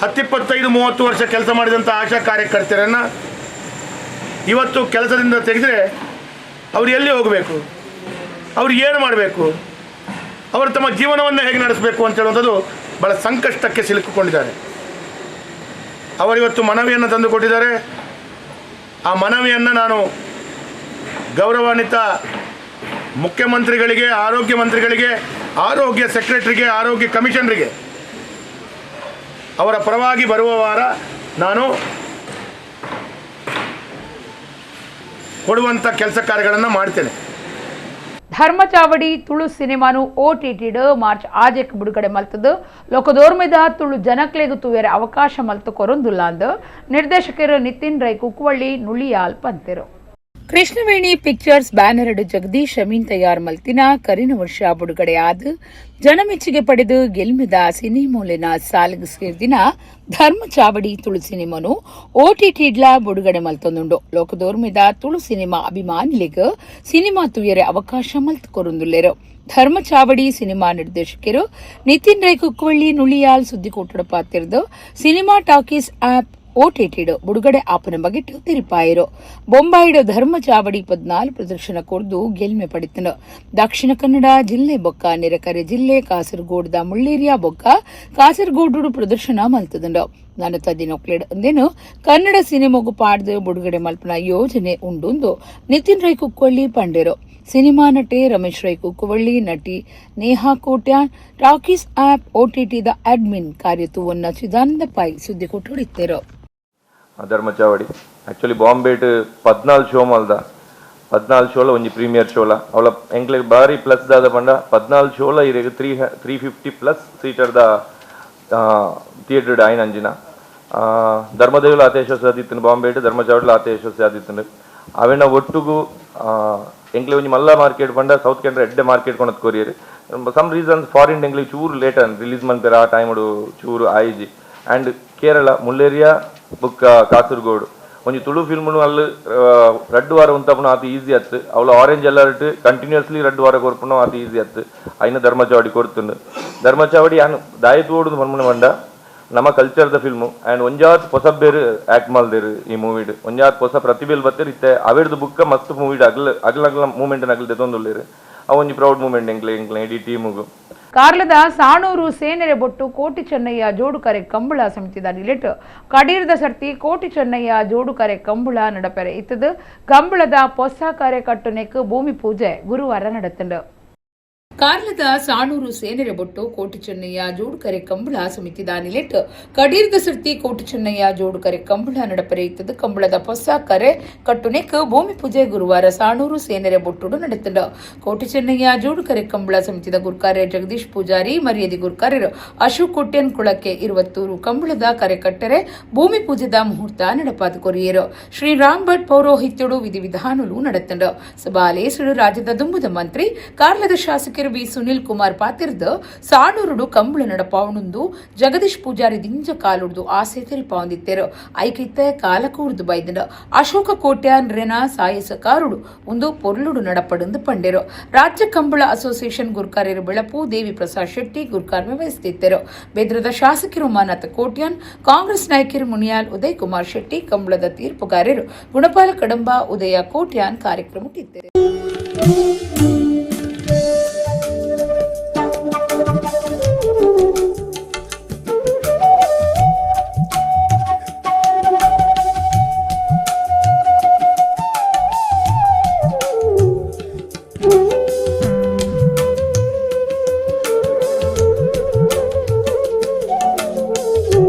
10, 25, 30 ವರ್ಷ ಕೆಲಸ ಮಾಡಿದಂಥ ಆಶಾ ಕಾರ್ಯಕರ್ತರನ್ನು ಇವತ್ತು ಕೆಲಸದಿಂದ ತೆಗೆದರೆ ಅವರು ಎಲ್ಲಿ ಹೋಗಬೇಕು, ಅವರು ಏನು ಮಾಡಬೇಕು, ಅವರು ತಮ್ಮ ಜೀವನವನ್ನು ಹೇಗೆ ನಡೆಸಬೇಕು ಅಂತ ಹೇಳುವಂಥದ್ದು ಭಾಳ ಸಂಕಷ್ಟಕ್ಕೆ ಸಿಲುಕಿಕೊಂಡಿದ್ದಾರೆ. ಅವರಿವತ್ತು ಮನವಿಯನ್ನು ತಂದುಕೊಟ್ಟಿದ್ದಾರೆ. ಆ ಮನವಿಯನ್ನು ನಾನು ಗೌರವಾನ್ವಿತ ಮುಖ್ಯಮಂತ್ರಿಗಳಿಗೆ, ಆರೋಗ್ಯ ಮಂತ್ರಿಗಳಿಗೆ, ಆರೋಗ್ಯ ಸೆಕ್ರೆಟರಿಗೆ, ಆರೋಗ್ಯ ಕಮಿಷನರಿಗೆ ಅವರ ಪರವಾಗಿ ಬರುವ ವಾರ ನಾನು ಕೊಡುವಂಥ ಕೆಲಸ ಕಾರ್ಯಗಳನ್ನು ಮಾಡ್ತೇನೆ. ಧರ್ಮಚಾವಡಿ ತುಳು ಸಿನಿಮಾನು ಓಟಿಟಿಡ್ ಮಾರ್ಚ್ ಆಜೆಕ್ ಬಿಡುಗಡೆ ಮಲ್ತದು ಲೋಕದೋರ್ಮೆದ ತುಳು ಜನಕ್ಲೆಗು ತೂವೆರೆ ಅವಕಾಶ ಮಲ್ತು ಕೊರೊಂದುಲ್ಲಾಂದು ನಿರ್ದೇಶಕರು ನಿತಿನ್ ರೈ ಕುಕ್ಕುವಳ್ಳಿ ನುಳಿಯಾಲ್ ಪಂತೆರು. ಕೃಷ್ಣವೇಣಿ ಪಿಕ್ಚರ್ಸ್ ಬ್ಯಾನರ್ ಜಗದೀಶ್ ಅಮೀನ್ ತಯಾರ್ ಮಲ್ತಿನ ಕರಿನ ವರ್ಷ ಬಿಡುಗಡೆಯಾದ ಜನಮೆಚ್ಚುಗೆ ಪಡೆದು ಗೆಲ್ಮೆದ ಸಿನಿಮೋಲೆನ ಸಾಲಿಗೆ ಸೇರ್ದಿನ ಧರ್ಮಚಾವಡಿ ತುಳು ಸಿನಿಮಾನು ಓಟಿಟಿಡ್ಲ ಬಿಡುಗಡೆ ಮಲ್ತೊಂದುಂಡು. ಲೋಕದೋರ್ಮೆದ ತುಳು ಸಿನಿಮಾ ಅಭಿಮಾನಿಲಿಗ್ ಸಿನಿಮಾ ತುಯರೆ ಅವಕಾಶ ಮಲ್ತು ಕೊರೊಂದುಲ್ಲೆರು. ಧರ್ಮಚಾವಡಿ ಸಿನಿಮಾ ನಿರ್ದೇಶಕರು Nitin Rai ಕುಕ್ಕವಳ್ಳಿ ನುಳಿಯಾಲ್ ಸುದ್ದಿಕೋಟಡ ಪಾತಿರ್ದು cinema talkies app ಓಟಿಟಿಡ್ ಬುಡುಗಡೆ ಆಪನ ಬಗೆಟ್ ತಿರುಪಾಯರು. ಬೊಂಬಾಯಿಡ್ ಧರ್ಮ ಚಾವಡಿ 14 ಪ್ರದರ್ಶನ ಕೊರ್ದು ಗೆಲ್ಮೆ ಪಡಿತನು. ದಕ್ಷಿಣ ಕನ್ನಡ ಜಿಲ್ಲೆ ಬೊಕ್ಕ ನೆರೆಕರೆ ಜಿಲ್ಲೆ ಕಾಸರಗೋಡ್ದ ಮುಳ್ಳೇರಿಯಾ ಬೊಕ್ಕ ಕಾಸರಗೋಡು ಪ್ರದರ್ಶನ ಮಲ್ತದಂಡು. ನನತ ದಿನೊಕ್ಲೆಡ್ ಅಂದೇನು ಕನ್ನಡ ಸಿನಿಮಾಗು ಪಾಡ್ದು ಬುಡುಗಡೆ ಮಲ್ಪನ ಯೋಜನೆ ಉಂಡುಂದು ನಿತಿನ್ ರೈ ಕುಕ್ಕವಳ್ಳಿ ಪಂಡೆರು. ಸಿನಿಮಾ ನಟೆ ರಮೇಶ್ ರೈ ಕುಕ್ಕವಳ್ಳಿ, ನಟಿ ನೇಹಾ ಕೋಟ್ಯಾನ್, ಟಾಕೀಸ್ ಆಪ್ ಓಟಿಟಿದ ಅಡ್ಮಿನ್ ಕಾರ್ಯತುವನ್ನ ಚಿದಾನಂದ ಪೈ ಸುದ್ದಿ ಕೊಟ್ಟುಡಿತ್ತೇರು. ಧರ್ಮಚಾವಡಿ ಆಕ್ಚುಲಿ ಬಾಂಬೆಟ್ 14 ಶೋ ಮಲ್ದ 14 ಶೋಲ ಒಂಜಿ ಪ್ರೀಮಿಯರ್ ಶೋಲ ಅವಳ ಎಂಕ್ಲೆಗ್ ಬಾರಿ ಪ್ಲಸ್ ದಾದ ಪಂಡ 14 ಶೋಲ ಇರೆಗ್ 350 ಪ್ಲಸ್ ಸೀಟರ್ದ ಥಿಯೇಟರ್ ಆಯ್ನ ಅಂಜಿನ ಧರ್ಮದೇವಲ ಆತ ಯಶಸ್ವಿ ಆದಿತ್ತನು ಬಾಂಬೆಟ್ ಧರ್ಮಚಾವಡಿಲ ಆತ ಯಶಸ್ವಿ ಆದಿತ್ತನು. ಅವೆನ ಒಟ್ಟುಗು ಎಂಕ್ಲೆ ಒಂಜಿ ಮಲ್ಲ ಮಾರ್ಕೆಟ್ ಪಂಡ ಸೌತ್ ಕೆನರಾ ಎಡ್ಡೆ ಮಾರ್ಕೆಟ್ ಕೊನತ್ ಕೊರಿಯರ್ ಸಮ್ ರೀಸನ್ಸ್ ಫಾರಿನ್ ಎಂಕ್ಲೆಗ್ ಚೂರು ಲೇಟ್ ರಿಲೀಸ್ ಮಲ್ಪೆರ ಆ ಟೈಮುಡು ಚೂರು ಆಯಿಜಿ. ಆ್ಯಂಡ್ ಕೇರಳ ಮುಲ್ಲೇರಿಯಾ ಬುಕ್ಕ ಕಾಸರಗೋಡು ಒಂಜಿ ತುಳು ಫಿಲ್ಮ್ನು ಅಲ್ಲಿ ರಡ್ಡು ವಾರ ಉಂತಪುನ ಆತ ಈಸಿ ಅತ್ತು. ಅವಳು ಆರೆಂಜ್ ಅಲರ್ಟ್ ಕಂಟಿನ್ಯೂಸ್ಲಿ ರಡ್ಡು ವಾರ ಕೊರ್ಪುನ ಆತ ಈಸಿ ಅತ್ತು. ಐನ ಧರ್ಮಚಾವಡಿ ಕೊರ್ತುಂಡು. ಧರ್ಮಚಾವಡಿ ಯಾನು ದಾಯತು ಓಡುದು ಪನ್ಪುನ ಪಂಡ ನಮ್ಮ ಕಲ್ಚರ್ದ ಫಿಲ್ಮು ಆ್ಯಂಡ್ ಒಂಜಾತ್ ಪೊಸಬ್ಬೇರು ಆ್ಯಕ್ಟ್ ಮಲ್ದೇರು ಈ ಮೂವಿಡ್ ಒಂಜಾತ್ ಪೊಸ ಪ್ರತಿಭೆಲ್ ಬತ್ತೇರು ಇತ್ತೆ ಅವೆರ್ದು ಬುಕ್ಕ ಮಸ್ತ್ ಮೂವಿಡ್ ಅಗ್ಲ ಅಗ್ಲ ಅಗ್ಲ ಮೂಮೆಂಟ್ ಅಗ್ಲ ದೆತೊಂದುಲ್ಲೇರು. ಅವು ಒಂಜಿ ಪ್ರೌಡ್ ಮೂಮೆಂಟ್ ಎಂಕ್ಲೆ ಎಂಕ್ಲೆ ಇಡೀ ಟೀಮುಗು. ಕಾರ್ಲದ ಸಾಣೂರು ಸೇನೆರೆ ಬೊಟ್ಟು ಕೋಟಿ ಚೆನ್ನಯ್ಯ ಜೋಡುಕರೆ ಕಂಬಳ ಸಮಿತಿದ ನಿಲೆಟ್ ಕಡೀರ್ದ ಸರ್ತಿ ಕೋಟಿ ಚೆನ್ನಯ್ಯ ಜೋಡುಕರೆ ಕಂಬಳ ನಡಪೆರೆ ಇತ್ತದು. ಕಂಬಳದ ಪೊಸ ಕರೆ ಕಟ್ಟುನೆಕ್ ಭೂಮಿ ಪೂಜೆ ಗುರುವಾರ ನಡೆತಂಡು. ಕಾರ್ಲದ ಸಾಣೂರು ಸೇನೆರೆ ಬೊಟ್ಟು ಕೋಟಿ ಚೆನ್ನಯ್ಯ ಜೋಡುಕರೆ ಕಂಬಳ ಸಮಿತಿದ ನಿಲೆಟ್ ಕಡೀರ್ದ ಸರ್ತಿ ಕೋಟಿ ಚೆನ್ನಯ್ಯ ಜೋಡುಕರೆ ಕಂಬಳ ನಡಪರೆ ಇತ್ತದು. ಕಂಬಳದ ಪೊಸ ಕರೆ ಕಟ್ಟುನೆಕ್ ಭೂಮಿ ಪೂಜೆ ಗುರುವಾರ ಸಾಣೂರು ಸೇನೆರೆ ಬೊಟ್ಟುಡು ನಡೆತಂಡು. ಕೋಟಿ ಚೆನ್ನಯ್ಯ ಜೋಡುಕರೆ ಕಂಬಳ ಸಮಿತಿದ ಗುರ್ಕಾರೆ ಜಗದೀಶ್ ಪೂಜಾರಿ, ಮರ್ಯಾದಿ ಗುರ್ಕಾರ್ಯರು ಅಶೋಕ್ ಕೊಟ್ಯನ್ ಕುಳಕ್ಕೆ ಇರುವತ್ತೂರು ಕಂಬಳದ ಕರೆ ಕಟ್ಟರೆ ಭೂಮಿ ಪೂಜೆದ ಮುಹೂರ್ತ ನಡಪಾದ ಕೊರಿಯರು. ಶ್ರೀರಾಮ್ ಭಟ್ ಪೌರೋಹಿತ್ಯಡು ವಿಧಿವಿಧಾನಲು ನಡೆತಂಡು. ಸಭಾಲೇಸರು ರಾಜ್ಯದ ದುಂಬುದ ಮಂತ್ರಿ ಕಾರ್ಲದ ಶಾಸಕರು ವಿ ಸುನಿಲ್ ಕುಮಾರ್ ಪಾತಿರ್ದ ಸಾಣೂರುಡು ಕಂಬಳ ನಡಪಾವಣುಂದು ಜಗದೀಶ್ ಪೂಜಾರಿ ದಿಂಜ ಕಾಲುಡ್ದು ಆಸೆ ತೆರಿಪಾವಂದಿತ್ತೇರು. ಐಕಿತ್ತೆ ಕಾಲಕೂರ್ದು ಬೈದನ ಅಶೋಕ ಕೋಟ್ಯಾನ್ ರೆನ ಸಾಯಸ ಕಾರುಡು ಒಂದು ಪೊರ್ಲುಡು ನಡಪಡುಂದು ಪಂಡೆರು. ರಾಜ್ಯ ಕಂಬಳ ಅಸೋಸಿಯೇಷನ್ ಗುರ್ಕಾರ್ಯರು ಬೆಳಪು ದೇವಿ ಪ್ರಸಾದ್ ಶೆಟ್ಟಿ ಗುರ್ಕಾರ್ಮೆ ವಹಿಸುತ್ತಿದ್ದರು. ಬೆದ್ರದ ಶಾಸಕರು ಉಮಾನಾಥ ಕೋಟ್ಯಾನ್, ಕಾಂಗ್ರೆಸ್ ನಾಯಕರು ಮುನಿಯಾಲ್ ಉದಯ್ ಕುಮಾರ್ ಶೆಟ್ಟಿ, ಕಂಬಳದ ತೀರ್ಪುಗಾರರು ಗುಣಪಾಲ ಕಡಂಬ, ಉದಯ ಕೋಟ್ಯಾನ್ ಕಾರ್ಯಕ್ರಮಕ್ಕಿದ್ದರು.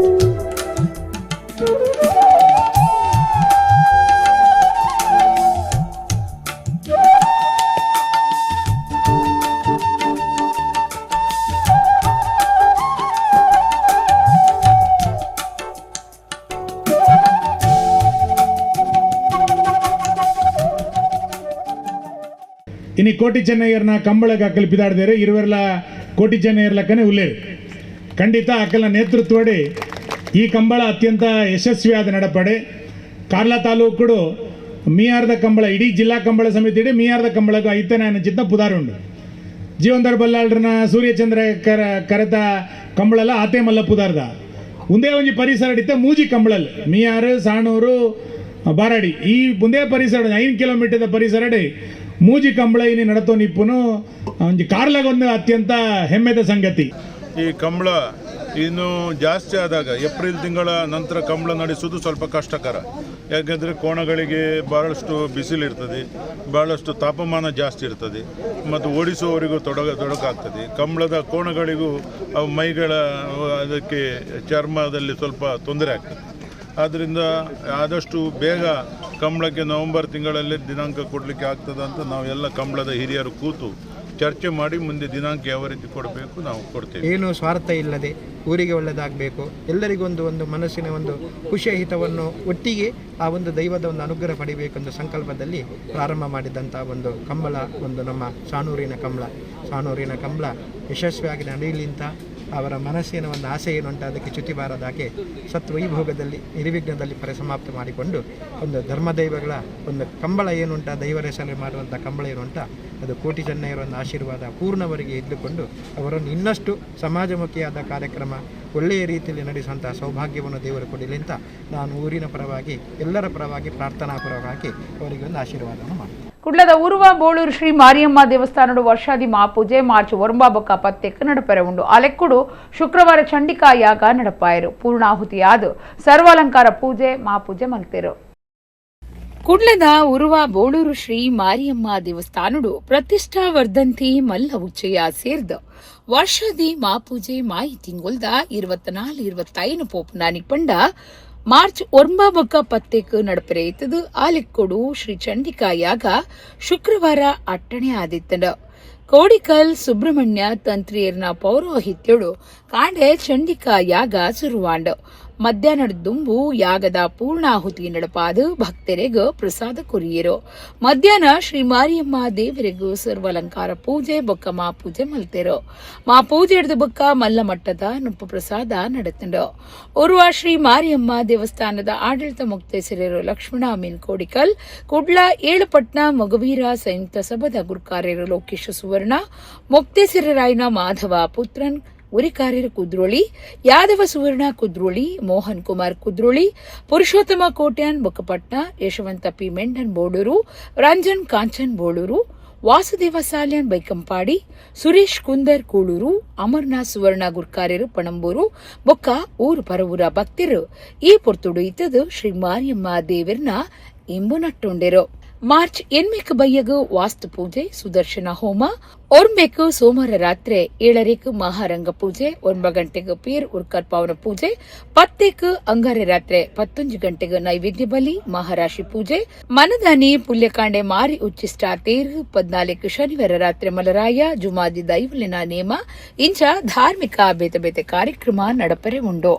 ಇನಿ ಕೋಟಿ ಚೆನ್ನಯ್ಯರ್ನ ಕಂಬಳಕ್ಕೆ ಅಕ್ಕಲ್ ಪಿದಾಡ್ದೇರು ಇರುವೆರ್ಲ ಕೋಟಿ ಚೆನ್ನಯ್ಯರ್ ಲೆಕ್ಕನೆ ಉಲ್ಲೇರು. ಖಂಡಿತ ಅಕ್ಕಲ್ನ ನೇತೃತ್ವಡಿ ಈ ಕಂಬಳ ಅತ್ಯಂತ ಯಶಸ್ವಿಯಾದ ನಡಪಡೆ. ಕಾರ್ಲ ತಾಲೂಕುಡು ಮೀಯಾರ್ದ ಕಂಬಳ ಇಡೀ ಜಿಲ್ಲಾ ಕಂಬಳ ಸಮಿತಿ ಇಡೀ ಮೀಯಾರ್ದ ಕಂಬಳಕ್ಕೂ ಐತನ ಚಿತ್ತ ಪುದಾರುಂಡು. ಜೀವಂದರ್ ಬಲ್ಲಾಳ್ರನ ಸೂರ್ಯಚಂದ್ರ ಕರೆತ ಕಂಬಳಲ್ಲ ಆತೆ ಮಲ್ಲ ಪುದಾರ್ದ ಒಂದೇ ಒಂಜಿ ಪರಿಸರ ಇತ್ತ ಮೂಜಿ ಕಂಬಳಲ್ ಮೀಯಾರು ಸಾಣೂರು ಬಾರಾಡಿ ಈ ಒಂದೇ ಪರಿಸರ 5 ಕಿಲೋಮೀಟರ್ದ ಪರಿಸರ ಮೂಜಿ ಕಂಬಳ ಇನಿ ನಡತೋ ನಿಪ್ಪುನು ಒಂಜಿ ಕಾರ್ಲಾಗೊಂದು ಅತ್ಯಂತ ಹೆಮ್ಮೆದ ಸಂಗತಿ. ಈ ಕಂಬಳ ಇನ್ನು ಜಾಸ್ತಿ ಆದಾಗ ಏಪ್ರಿಲ್ ತಿಂಗಳ ನಂತರ ಕಂಬಳ ನಡೆಸುವುದು ಸ್ವಲ್ಪ ಕಷ್ಟಕರ. ಯಾಕೆಂದರೆ ಕೋಣಗಳಿಗೆ ಭಾಳಷ್ಟು ಬಿಸಿಲಿರ್ತದೆ, ಭಾಳಷ್ಟು ತಾಪಮಾನ ಜಾಸ್ತಿ ಇರ್ತದೆ ಮತ್ತು ಓಡಿಸುವವರಿಗೂ ತೊಡಕಾಗ್ತದೆ. ಕಂಬಳದ ಕೋಣಗಳಿಗೂ ಅವು ಮೈಗಳ ಅದಕ್ಕೆ ಚರ್ಮದಲ್ಲಿ ಸ್ವಲ್ಪ ತೊಂದರೆ ಆಗ್ತದೆ. ಆದ್ದರಿಂದ ಆದಷ್ಟು ಬೇಗ ಕಂಬಳಕ್ಕೆ ನವೆಂಬರ್ ತಿಂಗಳಲ್ಲಿ ದಿನಾಂಕ ಕೊಡಲಿಕ್ಕೆ ಆಗ್ತದೆ ಅಂತ ನಾವೆಲ್ಲ ಕಂಬಳದ ಹಿರಿಯರು ಕೂತು ಚರ್ಚೆ ಮಾಡಿ ಮುಂದೆ ದಿನಾಂಕ ಯಾವ ರೀತಿ ಕೊಡಬೇಕು ನಾವು ಕೊಡ್ತೇವೆ. ಏನು ಸ್ವಾರ್ಥ ಇಲ್ಲದೆ ಊರಿಗೆ ಒಳ್ಳೆಯದಾಗಬೇಕು, ಎಲ್ಲರಿಗೊಂದು ಒಂದು ಮನಸ್ಸಿನ ಒಂದು ಖುಷಿಯ ಹಿತವನ್ನು ಒಟ್ಟಿಗೆ ಆ ಒಂದು ದೈವದ ಒಂದು ಅನುಗ್ರಹ ಪಡಿಬೇಕೆಂದು ಸಂಕಲ್ಪದಲ್ಲಿ ಪ್ರಾರಂಭ ಮಾಡಿದಂಥ ಒಂದು ಕಂಬಳ, ಒಂದು ನಮ್ಮ ಸಾಣೂರಿನ ಕಂಬಳ. ಸಾಣೂರಿನ ಕಂಬಳ ಯಶಸ್ವಿಯಾಗಿ ನಡೆಯಲಿ ಅಂತ ಅವರ ಮನಸ್ಸಿನ ಒಂದು ಆಸೆ ಏನುಂಟು ಅದಕ್ಕೆ ಚ್ಯುತಿ ಬಾರದಾಗೆ ಸತ್ವೈಭೋಗದಲ್ಲಿ ನಿರ್ವಿಘ್ನದಲ್ಲಿ ಪರಿಸಮಾಪ್ತಿ ಮಾಡಿಕೊಂಡು ಒಂದು ಧರ್ಮದೈವಗಳ ಒಂದು ಕಂಬಳ ಏನುಂಟ, ದೈವರ ಹೆಸರಲ್ಲಿ ಮಾಡುವಂಥ ಕಂಬಳ ಏನುಂಟ ಅದು ಕೋಟಿ ಚೆನ್ನಯ್ಯರ ಒಂದು ಆಶೀರ್ವಾದ ಪೂರ್ಣವರೆಗೆ ಇದ್ದುಕೊಂಡು ಅವರನ್ನು ಇನ್ನಷ್ಟು ಸಮಾಜಮುಖಿಯಾದ ಕಾರ್ಯಕ್ರಮ ಒಳ್ಳೆಯ ರೀತಿಯಲ್ಲಿ ನಡೆಸುವಂಥ ಸೌಭಾಗ್ಯವನ್ನು ದೇವರು ಕೊಡಲಿ ಅಂತ ನಾನು ಊರಿನ ಪರವಾಗಿ ಎಲ್ಲರ ಪರವಾಗಿ ಪ್ರಾರ್ಥನಾ ಪರವಾಗಿ ಅವರಿಗೆ ಒಂದು ಆಶೀರ್ವಾದವನ್ನು ಮಾಡ್ತೇನೆ. ಕುಡ್ಲದ ಊರುವ ಬೋಳೂರು ಶ್ರೀ ಮಾರಿಯಮ್ಮ ದೇವಸ್ಥಾನದ ವರ್ಷಾದಿ ಮಹಾಪೂಜೆ ಮಾರ್ಚ್ ಒರಂಬಾಬಕ್ಕ ಪತ್ತೆಕ್ ನಡಪೆರೆ ಉಂಡು. ಅಲೆಕ್ಕುಡು ಶುಕ್ರವಾರ ಚಂಡಿಕಾ ಯಾಗ ನಡಪಾಯರು. ಪೂರ್ಣಾಹುತಿಯಾದ ಸರ್ವಾಲಂಕಾರ ಪೂಜೆ ಮಹಾಪೂಜೆ ಮಲ್ತೆರು. ಕುಡ್ಲದ ಉರುವ ಬೋಳೂರು ಶ್ರೀ ಮಾರಿಯಮ್ಮ ದೇವಸ್ಥಾನಡು ಪ್ರತಿಷ್ಠಾ ವರ್ಧಂತಿ ಮಲ್ಲ ಉಚ್ಚಯ ಸೇರ್ದ ವರ್ಷಾದಿ ಮಹಾಪೂಜೆ ಮಾಯಿ ತಿಂಗೊಲ್ದ 24 25 ಪೋಪುನ ನಿಪಂಡ ಮಾರ್ಚ್ 9 ಪತ್ತೆಕ್ ನಡಪರೆ ಇತ್ತದು. ಆಲಿಕ್ಕೊಡು ಶ್ರೀ ಚಂಡಿಕಾ ಯಾಗ ಶುಕ್ರವಾರ ಅಟ್ಟಣೆ ಆದಿತ್ತಂಡ. ಕೋಡಿಕಲ್ ಸುಬ್ರಹ್ಮಣ್ಯ ತಂತ್ರಿಯರ್ನ ಪೌರೋಹಿತ್ಯಡು ಕಾಂಡೆ ಚಂಡಿಕಾ ಯಾಗ ಸುರುವಾಂಡ. ಮಧ್ಯಾಹ್ನದ ದುಂಬು ಯಾಗದ ಪೂರ್ಣಾಹುತಿ ನಡಪಾದ ಭಕ್ತರಿಗ ಪ್ರಸಾದ ಕೊರಿಯರು. ಮಧ್ಯಾಹ್ನ ಶ್ರೀ ಮಾರಿಯಮ್ಮ ದೇವರಿಗೂ ಸರ್ವಾಲಂಕಾರ ಪೂಜೆ ಬೊಕ್ಕ ಮಾ ಪೂಜೆ ಮಲ್ತೆರು. ಮಾ ಪೂಜೆ ಹಿಡಿದ ಬೊಕ್ಕ ಮಲ್ಲ ಮಟ್ಟದ ನುಪ್ಪು ಪ್ರಸಾದ ನಡೆತಂಡ. ಓರ್ವ ಶ್ರೀ ಮಾರಿಯಮ್ಮ ದೇವಸ್ಥಾನದ ಆಡಳಿತ ಮುಕ್ತೇಸರರು ಲಕ್ಷ್ಮಣ ಅಮೀನ್ ಕೋಡಿಕಲ್, ಕುಡ್ಲ ಏಳುಪಟ್ನ ಮಗುವೀರ ಸಂಯುಕ್ತ ಸಭದ ಗುರುಕಾರ್ಯರು ಲೋಕೇಶ ಸುವರ್ಣ, ಮುಕ್ತೇಸರರಾಯನ ಮಾಧವ ಪುತ್ರನ್ ಉರಿಕಾರ್ಯರು ಕುದ್ರೋಳಿ, ಯಾದವ ಸುವರ್ಣ ಕುದ್ರೋಳಿ, ಮೋಹನ್ ಕುಮಾರ್ ಕುದ್ರೋಳಿ, ಪುರುಷೋತ್ತಮ ಕೋಟ್ಯಾನ್ ಬೊಕ್ಕಪಟ್ನ, ಯಶವಂತ ಪಿ ಮೆಂಡನ್ ಬೋಳೂರು, ರಂಜನ್ ಕಾಂಚನ್ ಬೋಳೂರು, ವಾಸುದೇವ ಸಾಲ್ಯಾನ್ ಬೈಕಂಪಾಡಿ, ಸುರೇಶ್ ಕುಂದರ್ ಕೂಳೂರು, ಅಮರ್ನಾಥ್ ಸುವರ್ಣ ಗುರ್ಕಾರ್ಯರು ಪಣಂಬೂರು, ಬೊಕ್ಕ ಊರು ಪರವೂರ ಭಕ್ತರು ಈ ಪೊರ್ತುಡು ಇತ್ತದು ಶ್ರೀ ಮಾರಿಯಮ್ಮ ದೇವರ್ನ ಇಂಬು ನಟ್ಟೊಂಡೆರು. ಮಾರ್ಚ್ 8 ಬಯ್ಯಗು ವಾಸ್ತು ಪೂಜೆ, ಸುದರ್ಶನ ಹೋಮ, ಒರ್ಮೆಕು ಸೋಮವಾರ ರಾತ್ರಿ 7 ಮಹಾರಂಗ ಪೂಜೆ, 9 ಗಂಟೆಗೆ ಪೀರ್ ಉರ್ಕರ್ ಪಾವನ ಪೂಜೆ, 10 ಅಂಗಾರೆ ರಾತ್ರಿ 11 ಗಂಟೆಗೆ ನೈವೇದ್ಯ ಬಲಿ, ಮಹಾರಾಶಿ ಪೂಜೆ, ಮನದಾನಿ ಪುಲ್ಯಕಾಂಡೆ ಮಾರಿ ಉಚ್ಚಿಷ್ಟ ತೇರು, 14 ಶನಿವಾರ ರಾತ್ರಿ ಮಲರಾಯ ಜುಮಾದಿ ದೈವಲಿನ ನೇಮ ಇಂಚ ಧಾರ್ಮಿಕ ಬೇತೆ ಬೇತೆ ಕಾರ್ಯಕ್ರಮ ನಡಪರೆ ಉಂಡು.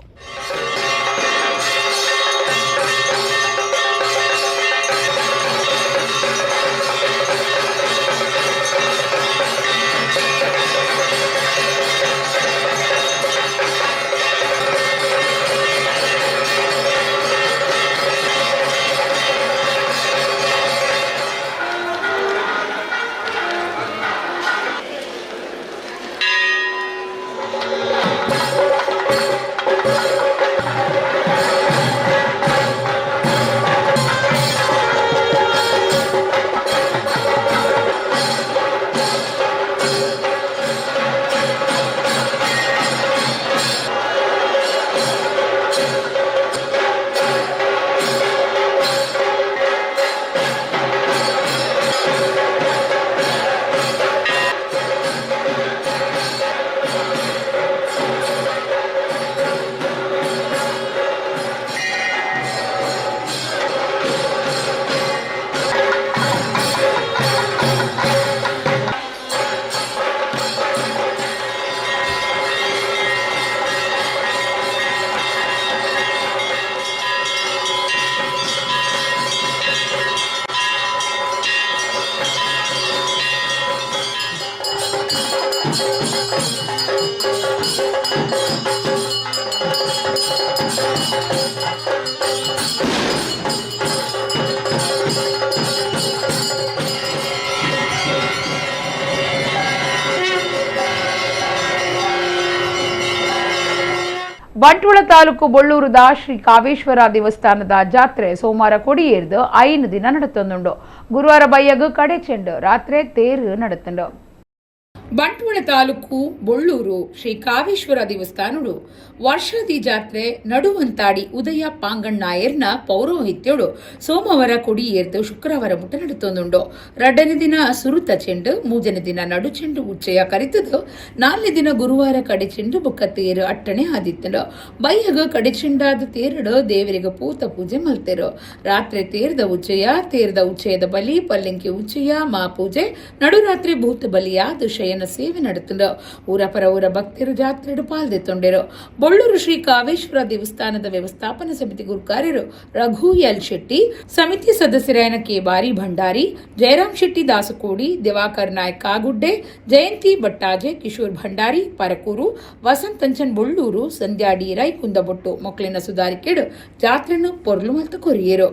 ಬಂಟ್ವಾಳ ತಾಲೂಕು ಬೊಳ್ಳೂರುದ ಶ್ರೀ ಕಾವೇಶ್ವರ ದೇವಸ್ಥಾನದ ಜಾತ್ರೆ ಸೋಮವಾರ ಕೊಡಿಯೇರ್ದು 5 ದಿನ ನಡೆತಂದುಂಡು. ಗುರುವಾರ ಬಯ್ಯಗು ಕಡೆ ಚೆಂಡು, ರಾತ್ರಿ ತೇರು ನಡೆತಂಡು. ಬಂಟ್ವಾಳ ತಾಲೂಕು ಬೊಳ್ಳೂರು ಶ್ರೀ ಕಾವೇಶ್ವರ ದೇವಸ್ಥಾನಡು ವರ್ಷಾದಿ ಜಾತ್ರೆ ನಡುವಂತಾಡಿ ಉದಯ ಪಾಂಗಣ್ಣಾಯರ್ನ ಪೌರೋಹಿತ್ಯಡು ಸೋಮವಾರ ಕೊಡಿಯೇರ್ದು ಶುಕ್ರವಾರ ಮುಟ್ಟ ನಡುತ್ತೊಂದುಂಡು. 2ನೇ ದಿನ ಸುರುತ ಚೆಂಡು, 3ನೇ ದಿನ ನಡು ಚೆಂಡು ಉಚ್ಚಯ ಕರಿತದು, 4ನೇ ದಿನ ಗುರುವಾರ ಕಡೆ ಚೆಂಡು ಬೊಕ್ಕ ತೇರು ಅಟ್ಟಣೆ ಆದಿತ್ತನು. ಬೈಯಗ ಕಡೆ ಚೆಂಡಾದ ತೇರಡು ದೇವರಿಗೆ ಪೂತ ಪೂಜೆ ಮಲ್ತೆರು. ರಾತ್ರಿ ತೇರ್ದ ಉಚ್ಚಯ, ತೇರ್ದ ಉಚ್ಚಯದ ಬಲಿ, ಪಲ್ಲಂಕಿ ಉಚ್ಚಯ, ಮಾ ಪೂಜೆ, ನಡುರಾತ್ರಿ ಭೂತ ಬಲಿಯಾದ ಶಯನ ಭಕ್ತೆರೆನ ಸೇವೆ ನಡೆತುಂಡು. ಊರಪರ ಊರ ಭಕ್ತರು ಜಾತ್ರೆಡು ಪಾಲ್ದೆತ್ತೊಂಡೆರು. ಬೊಳ್ಳೂರು ಶ್ರೀ ಕಾವೇಶ್ವರ ದೇವಸ್ಥಾನದ ವ್ಯವಸ್ಥಾಪನಾ ಸಮಿತಿ ಗುರುಕಾರ್ಯರು ರಘು ಎಲ್ ಶೆಟ್ಟಿ, ಸಮಿತಿ ಸದಸ್ಯರಾಯನ ಕೆ ಬಾರಿ ಭಂಡಾರಿ, ಜಯರಾಮ್ ಶೆಟ್ಟಿ ದಾಸಕೋಡಿ, ದಿವಾಕರ್ ನಾಯ್ಕ ಕಾಗುಡ್ಡೆ, ಜಯಂತಿ ಭಟ್ಟಾಜೆ, ಕಿಶೋರ್ ಭಂಡಾರಿ ಪರಕೂರು, ವಸಂತ್ ಅಂಚನ್ ಬೊಳ್ಳೂರು, ಸಂಧ್ಯಾ ಡಿ ರೈ ಕುಂದಬೊಟ್ಟು ಮೊಕ್ಕಳಿನ ಸುಧಾರಿಕೆಡು ಜಾತ್ರೆನು ಪೊರ್ಲು ಮತ್ತು ಕೊರಿಯರು.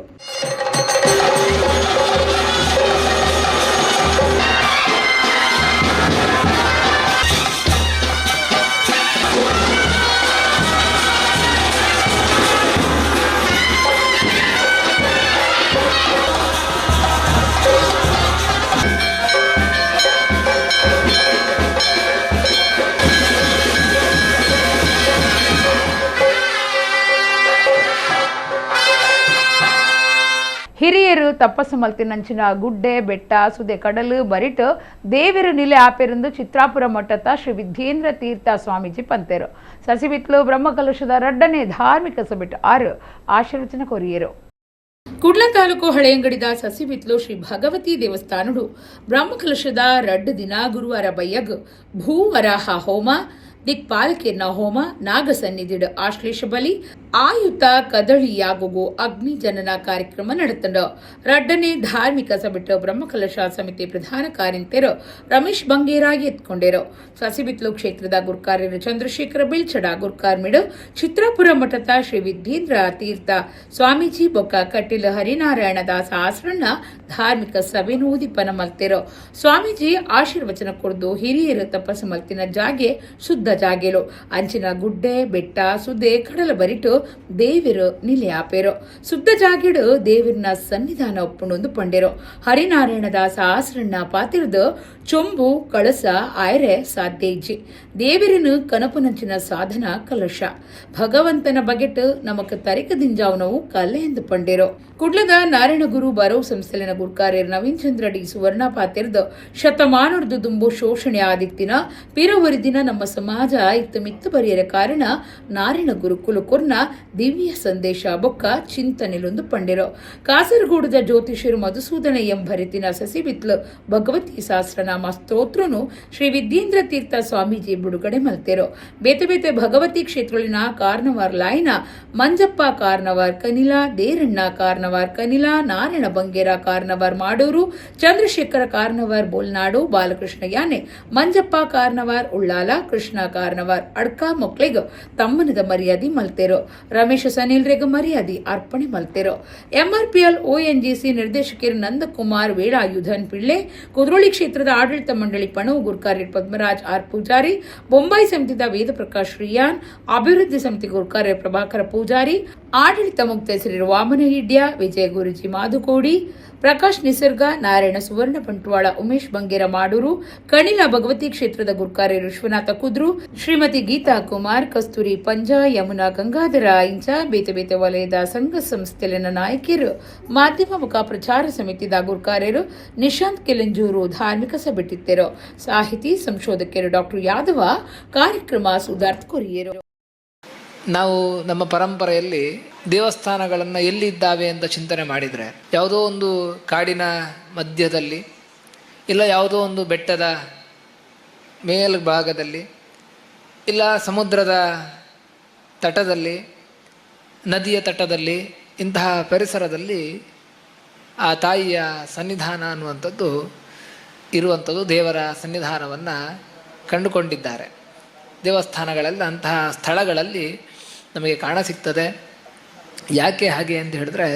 ಹಿರಿಯರು ತಪಸ್ಸು ಮಲ್ತಿನಂಚಿನ ಗುಡ್ಡೆ ಬೆಟ್ಟ ಸುದೆ ಕಡಲು ಬರಿಟು ದೇವಿರು ನಿಲೆ ಆಪೆರೆಂದು ಚಿತ್ರಾಪುರ ಮಠದ ಶ್ರೀ ವಿದ್ಯೇಂದ್ರ ತೀರ್ಥ ಸ್ವಾಮೀಜಿ ಪಂತೆರು. ಸಸಿಬಿತ್ಲು ಬ್ರಹ್ಮಕಲಶದ ರಡ್ಡನೆ ಧಾರ್ಮಿಕ ಸಭೆಟ್ ಆರು ಆಶೀರ್ವಚನ ಕೊರಿಯರು. ಕುಡ್ಲ ತಾಲೂಕು ಹಳೆಯಂಗಡಿದ ಸಸಿಬಿತ್ಲು ಶ್ರೀ ಭಗವತಿ ದೇವಸ್ಥಾನಡು ಬ್ರಹ್ಮಕಲಶದ ರಡ್ಡು ದಿನ ಗುರುವಾರ ಬಯ್ಯಗ್ ಭೂವರಾಹ ಹೋಮ, ದಿಕ್ಪಾಲಕಿರ್ನ ಹೋಮ, ನಾಗಸನ್ನಿಧಿಡು ಆಶ್ಲೇಷ ಬಲಿ, ಆಯುತ ಕದಳಿ ಯಾಗುಗು ಅಗ್ನಿ ಜನನ ಕಾರ್ಯಕ್ರಮ ನಡೆತಂಡು. ರಡ್ಡನೆ ಧಾರ್ಮಿಕ ಸಭೆಟ್ ಬ್ರಹ್ಮಕಲಶ ಸಮಿತಿ ಪ್ರಧಾನ ಕಾರ್ಯಂತೆರು ರಮೇಶ್ ಬಂಗೇರಾಗಿ ಎತ್ಕೊಂಡೇರು. ಸಸಿಬಿತ್ಲು ಕ್ಷೇತ್ರದ ಗುರ್ಕಾರ್ಯರು ಚಂದ್ರಶೇಖರ ಬಿಳ್ಚಡ, ಗುರ್ಕಾರ್ಮಿಡು ಚಿತ್ರಾಪುರ ಮಠದ ಶ್ರೀ ವಿದ್ಯೇಂದ್ರ ತೀರ್ಥ ಸ್ವಾಮೀಜಿ ಬೊಕ್ಕ ಕಟೀಲ್ ಹರಿನಾರಾಯಣ ದಾಸ ಆಸರಣ್ಣ ಧಾರ್ಮಿಕ ಸಭೆನು ಉದಿಪನ ಮಲ್ತೆರು. ಸ್ವಾಮೀಜಿ ಆಶೀರ್ವಚನ ಕೊರ್ದು ಹಿರಿಯರು ತಪಸ್ಸು ಮಲ್ತಿನ ಜಾಗೆ ಶುದ್ಧ ಜಾಗೆಲು ಅಂಚಿನ ಗುಡ್ಡೆ ಬೆಟ್ಟ ಸುದೆ ಕಡಲ ಬರಿಟು ದೇವಿರು ನಿಲೆಯಾಪೇರು. ಶುದ್ಧ ಜಾಗೆಡು ದೇವಿರ್ನ ಸನ್ನಿಧಾನ ಒಪ್ಪುಂಡೊಂದು ಪಂಡೆರು. ಹರಿನಾರಾಯಣದಾಸ ಆಸರಣ್ಣ ಪಾತಿರದ ಚೊಂಬು ಕಳಸ ಆಯರೆ ಸಾಧ್ಯ ಇಜ್ಜಿ. ದೇವಿರನು ಕನಪುನಂಚಿನ ಸಾಧನ ಕಲಶ. ಭಗವಂತನ ಬಗೆಟ್ ನಮಕ್ ತರಿಕ ದಿಂಜಾವನವು ಕಲೆ ಎಂದು ಪಂಡೆರು. ಕುಡ್ಲದ ನಾರಾಯಣಗುರು ಬರೋ ಸಂಸ್ಥೆಲಿನ ಗುರ್ಕಾರ್ಯರ್ ನವೀನ್ ಚಂದ್ರ ಡಿ ಸುವರ್ಣ ಪಾತಿರದ ಶತಮಾನರ್ದು ದುಂಬು ಶೋಷಣೆ ಆದಿತ್ತಿನ ಪಿರವರಿ ದಿನ ನಮ್ಮ ಸಮಾಜ ಇತ್ತು ಮಿತ್ತು ಬರೆಯರ ಕಾರಣ ನಾರಾಯಣ ಗುರುಕುಲ ಕೊರ್ನ ದಿವ್ಯ ಸಂದೇಶ ಬೊಕ್ಕ ಚಿಂತನೆಲೊಂದು ಪಂಡೆರು. ಕಾಸರಗೋಡದ ಜ್ಯೋತಿಷರು ಮಧುಸೂದನ ಎಂಬರಿತಿನ ಸಸಿಬಿತ್ಲು ಭಗವತಿ ಸಹಸ್ರನಾಮ ಸ್ತೋತ್ರನು ಶ್ರೀ ವಿದ್ಯೇಂದ್ರ ತೀರ್ಥ ಸ್ವಾಮೀಜಿ ಬಿಡುಗಡೆ ಮಲ್ತೆರು. ಬೇತೆ ಬೇತೆ ಭಗವತಿ ಕ್ಷೇತ್ರಗಳಿನ ಕಾರ್ನವಾರ್ ಲಾಯ್ನ ಮಂಜಪ್ಪ ಕಾರ್ನವಾರ್ ಕನಿಲಾ, ದೇರಣ್ಣ ಕಾರ್ನವಾರ್ ಕನಿಲಾ, ನಾರಾಯಣ ಬಂಗೇರ ಕಾರ್ನವಾರ್ ಮಾಡೂರು, ಚಂದ್ರಶೇಖರ ಕಾರ್ನವಾರ್ ಬೋಲ್ನಾಡು, ಬಾಲಕೃಷ್ಣ ಯಾನೆ, ಮಂಜಪ್ಪ ಕಾರ್ನವಾರ್ ಉಳ್ಳಾಲ, ಕೃಷ್ಣ ಕಾರ್ನವಾರ್ ಅಡ್ಕ ಮೊಕ್ಲೆಗ್ ತಮ್ಮನದ ಮರ್ಯಾದೆ ಮಲ್ತೆರು. ರಮೇಶ್ ಸನಿಲ್ರೆಗ್ ಮರ್ಯಾದೆ ಅರ್ಪಣೆ ಮಲ್ತೆರು. ಎಂಆರ್ಪಿಎಲ್ ಓಎನ್ಜಿಸಿ ನಿರ್ದೇಶಕರು ನಂದಕುಮಾರ್ ವೇಳಾಯುಧನ್ ಪಿಳ್ಳೆ, ಕುದ್ರೋಳಿ ಕ್ಷೇತ್ರದ ಆಡಳಿತ ಮಂಡಳಿ ಪಣವು ಗುರ್ಕಾರ್ಯ ಪದ್ಮರಾಜ್ ಆರ್ ಪೂಜಾರಿ, ಬೊಂಬಾಯಿ ಸಮಿತಿದ ವೇದಪ್ರಕಾಶ್ ರಿಯಾನ್, ಅಭಿವೃದ್ಧಿ ಸಮಿತಿ ಗುರ್ಕಾರ್ಯ ಪ್ರಭಾಕರ ಪೂಜಾರಿ, ಆಡಳಿತ ಮುಕ್ತೇಸರಿರು ವಾಮನ ಹಿಡ್ಯ, ವಿಜಯ ಗುರುಜಿ ಮಾಧುಕೋಡಿ, ಪ್ರಕಾಶ್ ನಿಸರ್ಗ, ನಾರಾಯಣ ಸುವರ್ಣ ಬಂಟ್ವಾಳ, ಉಮೇಶ್ ಬಂಗೇರ ಮಾಡೂರು, ಕಣಿಲ ಭಗವತಿ ಕ್ಷೇತ್ರದ ಗುರ್ಕಾರ್ಯರು ವಿಶ್ವನಾಥ ಕುದ್ರು, ಶ್ರೀಮತಿ ಗೀತಾ ಕುಮಾರ್, ಕಸ್ತೂರಿ ಪಂಜಾ, ಯಮುನಾ ಗಂಗಾಧರ ಇಂಚ ಬೇತೆ ಬೇತೆ ವಲಯದ ಸಂಘ ಸಂಸ್ಥೆಲಿನ ನಾಯಕಿಯರು, ಮಾಧ್ಯಮ ಮುಖ ಪ್ರಚಾರ ಸಮಿತಿದ ಗುರ್ಕಾರ್ಯರು ನಿಶಾಂತ್ ಕೆಲಂಜೂರು ಧಾರ್ಮಿಕ ಸಭೆಟ್ಟಿದ್ದರು. ಸಾಹಿತಿ ಸಂಶೋಧಕರು ಡಾಕ್ಟರ್ ಯಾದವ ಕಾರ್ಯಕ್ರಮ ಸುಧಾರ್ಥ ಕೊರಿಯರು. ನಾವು ನಮ್ಮ ಪರಂಪರೆಯಲ್ಲಿ ದೇವಸ್ಥಾನಗಳನ್ನು ಎಲ್ಲಿದ್ದಾವೆ ಅಂತ ಚಿಂತನೆ ಮಾಡಿದರೆ ಯಾವುದೋ ಒಂದು ಕಾಡಿನ ಮಧ್ಯದಲ್ಲಿ, ಇಲ್ಲ ಯಾವುದೋ ಒಂದು ಬೆಟ್ಟದ ಮೇಲ್ಭಾಗದಲ್ಲಿ, ಇಲ್ಲ ಸಮುದ್ರದ ತಟದಲ್ಲಿ, ನದಿಯ ತಟದಲ್ಲಿ, ಇಂತಹ ಪರಿಸರದಲ್ಲಿ ಆ ತಾಯಿಯ ಸನ್ನಿಧಾನ ಅನ್ನುವಂಥದ್ದು ಇರುವಂಥದ್ದು, ದೇವರ ಸನ್ನಿಧಾನವನ್ನು ಕಂಡುಕೊಂಡಿದ್ದಾರೆ. ದೇವಸ್ಥಾನಗಳೆಲ್ಲ ಅಂತಹ ಸ್ಥಳಗಳಲ್ಲಿ ನಮಗೆ ಕಾಣಸಿಗ್ತದೆ. ಯಾಕೆ ಹಾಗೆ ಅಂತ ಹೇಳಿದ್ರೆ,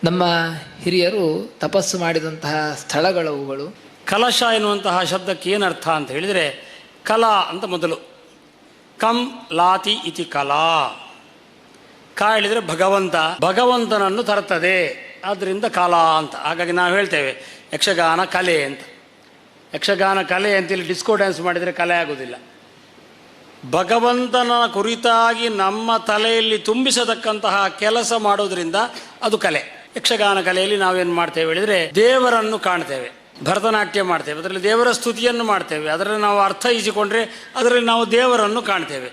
ನಮ್ಮ ಹಿರಿಯರು ತಪಸ್ಸು ಮಾಡಿದಂತಹ ಸ್ಥಳಗಳವುಗಳು. ಕಲಶ ಎನ್ನುವಂತಹ ಶಬ್ದಕ್ಕೆ ಏನರ್ಥ ಅಂತ ಹೇಳಿದರೆ, ಕಲಾ ಅಂತ ಮೊದಲು, ಕಂ ಲಾತಿ ಇತಿ ಕಲಾ, ಕ ಹೇಳಿದರೆ ಭಗವಂತ, ಭಗವಂತನನ್ನು ತರ್ತದೆ, ಆದ್ದರಿಂದ ಕಲಾ ಅಂತ. ಹಾಗಾಗಿ ನಾವು ಹೇಳ್ತೇವೆ ಯಕ್ಷಗಾನ ಕಲೆ ಅಂತ. ಯಕ್ಷಗಾನ ಕಲೆ ಅಂತೇಳಿ ಡಿಸ್ಕೋ ಡ್ಯಾನ್ಸ್ ಮಾಡಿದರೆ ಕಲೆ ಆಗೋದಿಲ್ಲ. ಭಗವಂತನ ಕುರಿತಾಗಿ ನಮ್ಮ ತಲೆಯಲ್ಲಿ ತುಂಬಿಸತಕ್ಕಂತಹ ಕೆಲಸ ಮಾಡೋದರಿಂದ ಅದು ಕಲೆ. ಯಕ್ಷಗಾನ ಕಲೆಯಲ್ಲಿ ನಾವೇನು ಮಾಡ್ತೇವೆ ಹೇಳಿದರೆ, ದೇವರನ್ನು ಕಾಣ್ತೇವೆ, ಭರತನಾಟ್ಯ ಮಾಡ್ತೇವೆ, ಅದರಲ್ಲಿ ದೇವರ ಸ್ತುತಿಯನ್ನು ಮಾಡ್ತೇವೆ, ಅದರಲ್ಲಿ ನಾವು ಅರ್ಥೈಸಿಕೊಂಡ್ರೆ ಅದರಲ್ಲಿ ನಾವು ದೇವರನ್ನು ಕಾಣ್ತೇವೆ.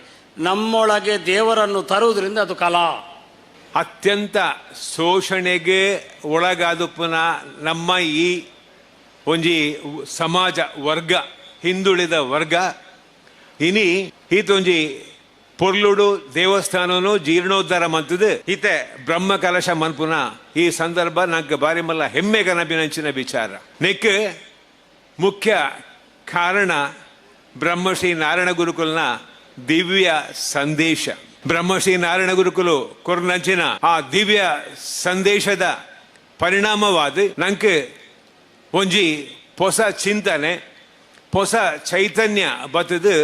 ನಮ್ಮೊಳಗೆ ದೇವರನ್ನು ತರುವುದರಿಂದ ಅದು ಕಲಾ. ಅತ್ಯಂತ ಶೋಷಣೆಗೆ ಒಳಗಾದ ಪುನಃ ನಮ್ಮ ಈ ಒಂಜಿ ಸಮಾಜ ವರ್ಗ ಹಿಂದುಳಿದ ವರ್ಗ ಇನಿ ಈತೊಂಜಿ ಪೊರ್ಲುಡು ದೇವಸ್ಥಾನನು ಜೀರ್ಣೋದ್ಧಾರ ಮಂತದು ಈತೆ ಬ್ರಹ್ಮ ಕಲಶ ಮನ್ಪುನ ಈ ಸಂದರ್ಭ ನಂಗೆ ಬಾರಿ ಮಲ್ಲ ಹೆಮ್ಮೆ ಕನಬಿನಂಚಿನ ವಿಚಾರ. ನೆಕ್ ಮುಖ್ಯ ಕಾರಣ ಬ್ರಹ್ಮಶ್ರೀ ನಾರಾಯಣ ಗುರುಕುಲ್ನ ದಿವ್ಯ ಸಂದೇಶ. ಬ್ರಹ್ಮಶ್ರೀ ನಾರಾಯಣ ಗುರುಕುಲು ಕೊರ್ನಂಚಿನ ಆ ದಿವ್ಯ ಸಂದೇಶದ ಪರಿಣಾಮವಾದ ನಂಗೆ ಒಂಜಿ ಹೊಸ ಚಿಂತನೆ ಹೊಸ ಚೈತನ್ಯ ಬತ್ತದು.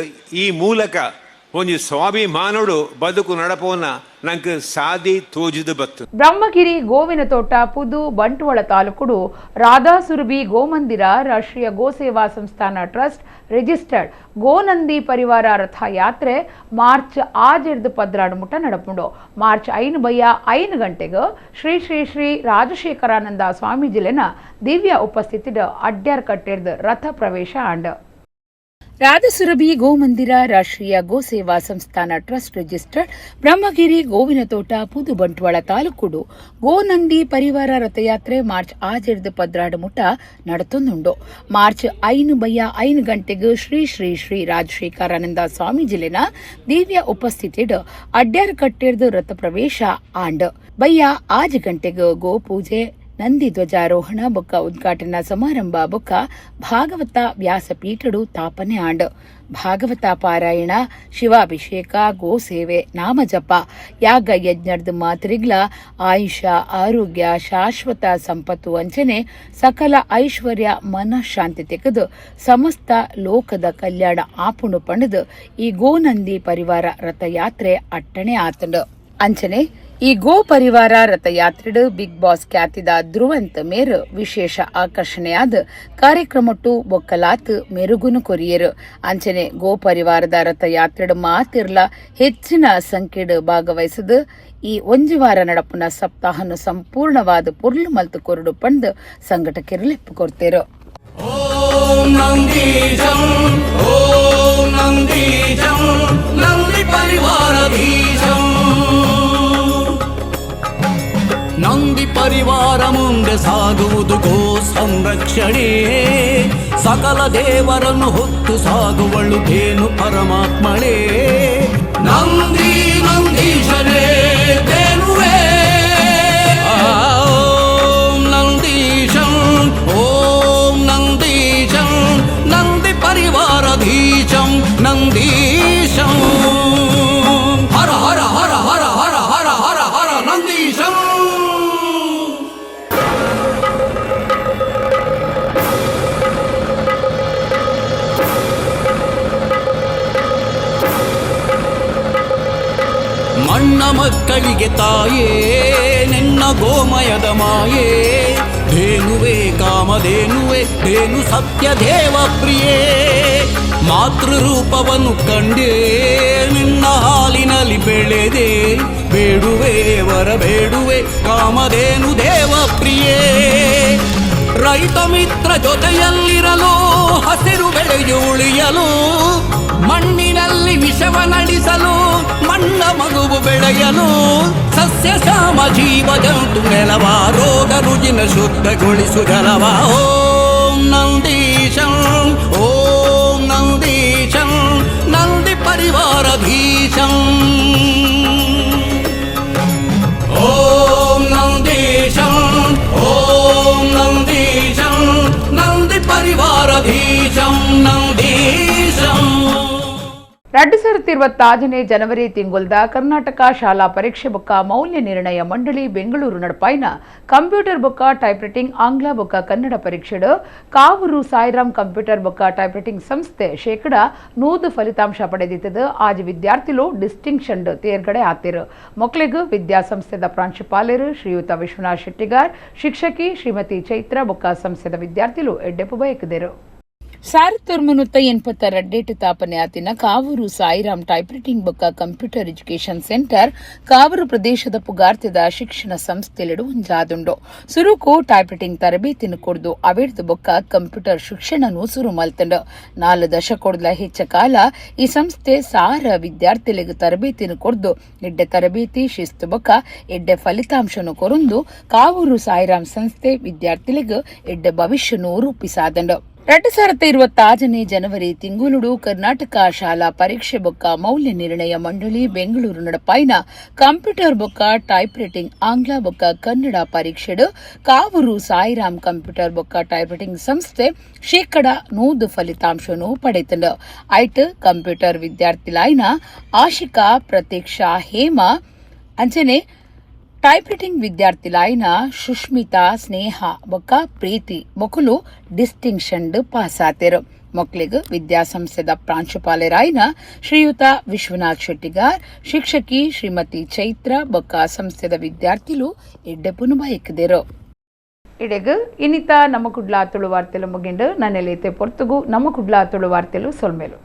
ಈ ಮೂಲಕ ಒಂಜಿ ಸ್ವಾಭಿಮಾನೋಡು ಬದುಕು ನಡಪೋನ ನಂಗೆ ಸಾದಿ ತೋಜಿದು ಬತ್ತು. ಬ್ರಹ್ಮಗಿರಿ ಗೋವಿನ ತೋಟ ಪುದು ಬಂಟ್ವಾಳ ತಾಲೂಕುಡು ರಾಧಾಸುರಭಿ ಗೋಮಂದಿರ ರಾಷ್ಟ್ರೀಯ ಗೋಸೇವಾ ಸಂಸ್ಥಾನ ಟ್ರಸ್ಟ್ ರಿಜಿಸ್ಟರ್ಡ್ ಗೋನಂದಿ ಪರಿವಾರ ರಥ ಯಾತ್ರೆ ಮಾರ್ಚ್ 6 ಮುಟ ನಡಪುಂಡು. ಮಾರ್ಚ್ 5 ಬಯ್ಯ 5 ಗಂಟೆಗೆ ಶ್ರೀ ಶ್ರೀ ಶ್ರೀ ರಾಜಶೇಖರಾನಂದ ಸ್ವಾಮೀಜಿಲೆನ ದಿವ್ಯ ಉಪಸ್ಥಿತಿಡ್ ಅಡ್ಯಾರ್ ಕಟ್ಟೆರ್ದು ರಥ ಪ್ರವೇಶ ಆಂಡ್. ರಾಧಸುರಭಿ ಗೋಮಂದಿರ ರಾಷ್ಟ್ರೀಯ ಗೋಸೇವಾ ಸಂಸ್ಥಾನ ಟ್ರಸ್ಟ್ ರಿಜಿಸ್ಟರ್ಡ್ ಬ್ರಹ್ಮಗಿರಿ ಗೋವಿನ ತೋಟ ಪುದು ಬಂಟ್ವಾಳ ತಾಲೂಕುಡು ಗೋನಂದಿ ಪರಿವಾರ ರಥಯಾತ್ರೆ ಮಾರ್ಚ್ 6 ಮುಟ ನಡತೊಂದುಂಡು. ಮಾರ್ಚ್ 5 ಬಯ್ಯ 5 ಗಂಟೆಗೆ ಶ್ರೀ ಶ್ರೀ ಶ್ರೀ ರಾಜಶೇಖರಾನಂದ ಸ್ವಾಮೀಜಿಲೆನ ದಿವ್ಯ ಉಪಸ್ಥಿತಿಡ್ ಅಡ್ಯಾರ್ ಕಟ್ಟೆರ್ದು ರಥ ಪ್ರವೇಶ ಆಂಡ್. ಬಯ್ಯ 6 ಗಂಟೆಗೆ ಗೋಪೂಜೆ, ನಂದಿ ಧ್ವಜಾರೋಹಣ ಬೊಕ್ಕ ಉದ್ಘಾಟನಾ ಸಮಾರಂಭ ಬೊಕ್ಕ ಭಾಗವತ ವ್ಯಾಸಪೀಠಡು ತಾಪನೆ ಆಂಡ್. ಭಾಗವತ ಪಾರಾಯಣ, ಶಿವಾಭಿಷೇಕ, ಗೋಸೇವೆ, ನಾಮಜಪ, ಯಾಗ ಯಜ್ಞರ್ದ ಮಾತ್ರಿಗ್ಲ ಆಯುಷ, ಆರೋಗ್ಯ, ಶಾಶ್ವತ ಸಂಪತ್ತು ಅಂಚನೆ ಸಕಲ ಐಶ್ವರ್ಯ ಮನ ಶಾಂತಿ ತೆಗೆದು ಸಮಸ್ತ ಲೋಕದ ಕಲ್ಯಾಣ ಆಪುಣು ಪಣದು ಈ ಗೋನಂದಿ ಪರಿವಾರ ರಥಯಾತ್ರೆ ಅಟ್ಟಣೆ ಆತಂಡು. ಅಂಚನೆ ಈ ಗೋ ಪರಿವಾರ ರಥಯಾತ್ರೆಡು ಬಿಗ್ ಬಾಸ್ ಖ್ಯಾತಿದ ಧ್ರುವಂತ ಮೇರು ವಿಶೇಷ ಆಕರ್ಷಣೆಯಾದ ಕಾರ್ಯಕ್ರಮಟ್ಟು ಬೊಕ್ಕಲಾತ್ ಮೆರುಗುನು ಕೊರಿಯರು. ಅಂಚನೆ ಗೋ ಪರಿವಾರದ ರಥಯಾತ್ರೆಡು ಮಾತಿರ್ಲ ಹೆಚ್ಚಿನ ಸಂಖ್ಯೆಡು ಭಾಗವಹಿಸದು ಈ ಒಂಜಿ ವಾರ ನಡಪುನ ಸಪ್ತಾಹನು ಸಂಪೂರ್ಣವಾದ ಪೊರ್ಲು ಮಲ್ತು ಕೊರಡು ಪಂಡ್ ಸಂಘಟಕರು ಲೆಪ್ಪು ಕೊಡ್ತೇರು. ಓಂ ನಂದೀಶಂ, ಓಂ ನಂದೀಶಂ, ನಂದಿ ಪರಿವಾರಧೀಶಂ. ನಂದಿ ಪರಿವಾರ ಮುಂದೆ ಸಾಗುವುದು ಗೋ ಸಂರಕ್ಷಣೆ, ಸಕಲ ದೇವರನ್ನು ಹೊತ್ತು ಸಾಗುವಳು ಧೇನು ಪರಮಾತ್ಮಳೇ. ನಂದಿ ನಂದೀಶನೇ ಧೇನುವೇ. ಓಂ ನಂದೀಶಂ, ಓಂ ನಂದೀಶಂ, ನಂದಿ ಪರಿವಾರಧೀಶಂ ನಂದೀಶಂ. ಹರ ಹರ ಹರ ಹರ ಹರ ಹರ ಹರ ಹರ ನಂದೀಶಂ. ಮಣ್ಣ ಮಕ್ಕಳಿಗೆ ತಾಯೇ ನಿನ್ನ ಗೋಮಯದ ಮಾಯೇ, ಧೇನುವೇ ಕಾಮಧೇನುವೆ ಧೇನು ಸತ್ಯ ದೇವ ಪ್ರಿಯೇ. ಮಾತೃರೂಪವನ್ನು ಕಂಡೇ ನಿನ್ನ ಹಾಲಿನಲ್ಲಿ ಬೆಳೆದೆ, ಬೇಡುವೆ ವರ ಬೇಡುವೆ ಕಾಮಧೇನು ದೇವ ಪ್ರಿಯೇ. ರೈತ ಮಿತ್ರ ಜೊತೆಯಲ್ಲಿರಲು, ಹಸಿರು ಬೆಳೆಯು ಉಳಿಯಲು, ಮಣ್ಣಿನಲ್ಲಿ ವಿಷವ ನಡೆಸಲು, ಮಣ್ಣ ಮಗುವು ಬೆಳೆಯಲು, ಸಸ್ಯ ಶ್ಯಾಮ ಜೀವ ಜಂತು ನೆಲವ, ರೋಗ ರುಜಿನ ಶುದ್ಧಗೊಳಿಸು ಜಲವ. ಓಂ ನಂದೀಶಂ, ಓಂ ನಂದೀಶಂ, ನಂದಿ ಪರಿವಾರಧೀಶಂ. ಓಂ ನಂದೀಶಂ, ಓಂ ನಂದೀಶಂ, ನಂದಿ ಪರಿವಾರಧೀಶಂ ನಂದೀಶಂ. 2026 ಜನವರಿ ತಿಂಗುಲ್ದ ಕರ್ನಾಟಕ ಶಾಲಾ ಪರೀಕ್ಷೆ ಬೊಕ್ಕ ಮೌಲ್ಯ ನಿರ್ಣಯ ಮಂಡಳಿ ಬೆಂಗಳೂರು ನಡಪಾಯಿನ ಕಂಪ್ಯೂಟರ್ ಬೊಕ್ಕ ಟೈಪ್ರೈಟಿಂಗ್ ಆಂಗ್ಲ ಬೊಕ್ಕ ಕನ್ನಡ ಪರೀಕ್ಷೆಡು ಕಾವೂರು ಸಾಯಿರಾಮ್ ಕಂಪ್ಯೂಟರ್ ಬೊಕ್ಕ ಟೈಪ್ರೈಟಿಂಗ್ ಸಂಸ್ಥೆ 100% ಫಲಿತಾಂಶ ಪಡೆದಿತ್ತದು. ಆಜ್ ವಿದ್ಯಾರ್ಥಿಲು ಡಿಸ್ಟಿಂಕ್ಷನ್ ತೇರ್ಗಡೆ ಆತಿರು. ಮಕ್ಕಳಿಗೂ ವಿದ್ಯಾಸಂಸ್ಥೆದ ಪ್ರಾಂಶುಪಾಲರು ಶ್ರೀಯುತ ವಿಶ್ವನಾಥ್ ಶೆಟ್ಟಿಗಾರ್, ಶಿಕ್ಷಕಿ ಶ್ರೀಮತಿ ಚೈತ್ರ ಬೊಕ್ಕ ಸಂಸ್ಥೆದ ವಿದ್ಯಾರ್ಥಿಲು ಎಡ್ಡೆಪು ಬಯಕದಿರು. 1982 ತಾಪನೆ ಆತಿನ ಕಾವೂರು ಸಾಯಿರಾಮ್ ಟೈಪ್ರೈಟಿಂಗ್ ಬೊಕ್ಕ computer education centre Kavoor ಪ್ರದೇಶದ ಪುಗಾರ್ತೆದ ಶಿಕ್ಷಣ ಸಂಸ್ಥೆಲೆಡು ಒಂಜಾದುಂಡು. ಸುರುಕು ಟೈಪ್ರೈಟಿಂಗ್ ತರಬೇತಿನ ಕೊಡ್ದು ಅವೆಡ್ದು ಬೊಕ್ಕ ಕಂಪ್ಯೂಟರ್ ಶಿಕ್ಷಣನು ಸುರು ಮಲ್ತಂಡು. 4 ದಶಕೊಡ್ಲ ಹೆಚ್ಚ ಕಾಲ ಈ ಸಂಸ್ಥೆ ಸಾರ ವಿದ್ಯಾರ್ಥಿಲೆಗ್ ತರಬೇತಿನ ಕೊಡ್ದು ಎಡ್ಡೆ ತರಬೇತಿ ಶಿಸ್ತು ಬೊಕ್ಕ ಎಡ್ಡೆ ಫಲಿತಾಂಶನು ಕೊರೊಂದು ಕಾವೂರು ಸಾಯಿರಾಮ್ ಸಂಸ್ಥೆ ವಿದ್ಯಾರ್ಥಿಲೆಗ್ ಎಡ್ಡೆ ಭವಿಷ್ಯನು ರೂಪಿಸಾದಂಡು. 2026ನೇ ಜನವರಿ ತಿಂಗುಲುಡು ಕರ್ನಾಟಕ ಶಾಲಾ ಪರೀಕ್ಷೆ ಬೊಕ್ಕ ಮೌಲ್ಯ ನಿರ್ಣಯ ಮಂಡಳಿ ಬೆಂಗಳೂರು ನಡಪಾಯಿನ ಕಂಪ್ಯೂಟರ್ ಬೊಕ್ಕ ಟೈಪ್ ರೈಟಿಂಗ್ ಆಂಗ್ಲ ಬೊಕ್ಕ ಕನ್ನಡ ಪರೀಕ್ಷೆಡ್ ಕಾವೂರು ಸಾಯಿರಾಮ್ ಕಂಪ್ಯೂಟರ್ ಬೊಕ್ಕ ಟೈಪ್ ರೈಟಿಂಗ್ ಸಂಸ್ಥೆ 100% ಫಲಿತಾಂಶನು ಪಡೆತಂಡು. ಐಟ್ ಕಂಪ್ಯೂಟರ್ ವಿದ್ಯಾರ್ಥಿಲಾಯಿನ ಆಶಿಕಾ, ಪ್ರತೀಕ್ಷಾ, ಹೇಮಾ ಅಂಚನೆ ಟೈಪ್ ರೈಟಿಂಗ್ ವಿದ್ಯಾರ್ಥಿಲಾಯಿನ ಸುಷ್ಮಿತಾ, ಸ್ನೇಹ ಬೊಕ್ಕ ಪ್ರೀತಿ ಮೊಕುಲು ಡಿಸ್ಟಿಂಕ್ಷನ್ ಪಾಸ್ ಆತೆರು. ಮೊಕ್ಲೆಗ್ ವಿದ್ಯಾಸಂಸ್ಥೆದ ಪ್ರಾಂಶುಪಾಲರಾಯಿನ ಶ್ರೀಯುತ ವಿಶ್ವನಾಥ್ ಶೆಟ್ಟಿಗಾರ್, ಶಿಕ್ಷಕಿ ಶ್ರೀಮತಿ ಚೈತ್ರ ಬೊಕ್ಕ ಸಂಸ್ಥೆದ ವಿದ್ಯಾರ್ಥಿಲು ಎಡ್ಡೆಪುನು ಬಯಕಿದೆರು. ಇಡೆಗ್ ಇನಿತ ನಮ್ಮ ಕುಡ್ಲ ತುಳು ವಾರ್ತೆಲು ಮುಗಿಂಡು. ನನ್ನೆಲೈತೆ ಪೊರ್ತುಗು ನಮ್ಮ ಕುಡ್ಲ ತುಳು ವಾರ್ತೆಲು. ಸೊಲ್ಮೆಲು.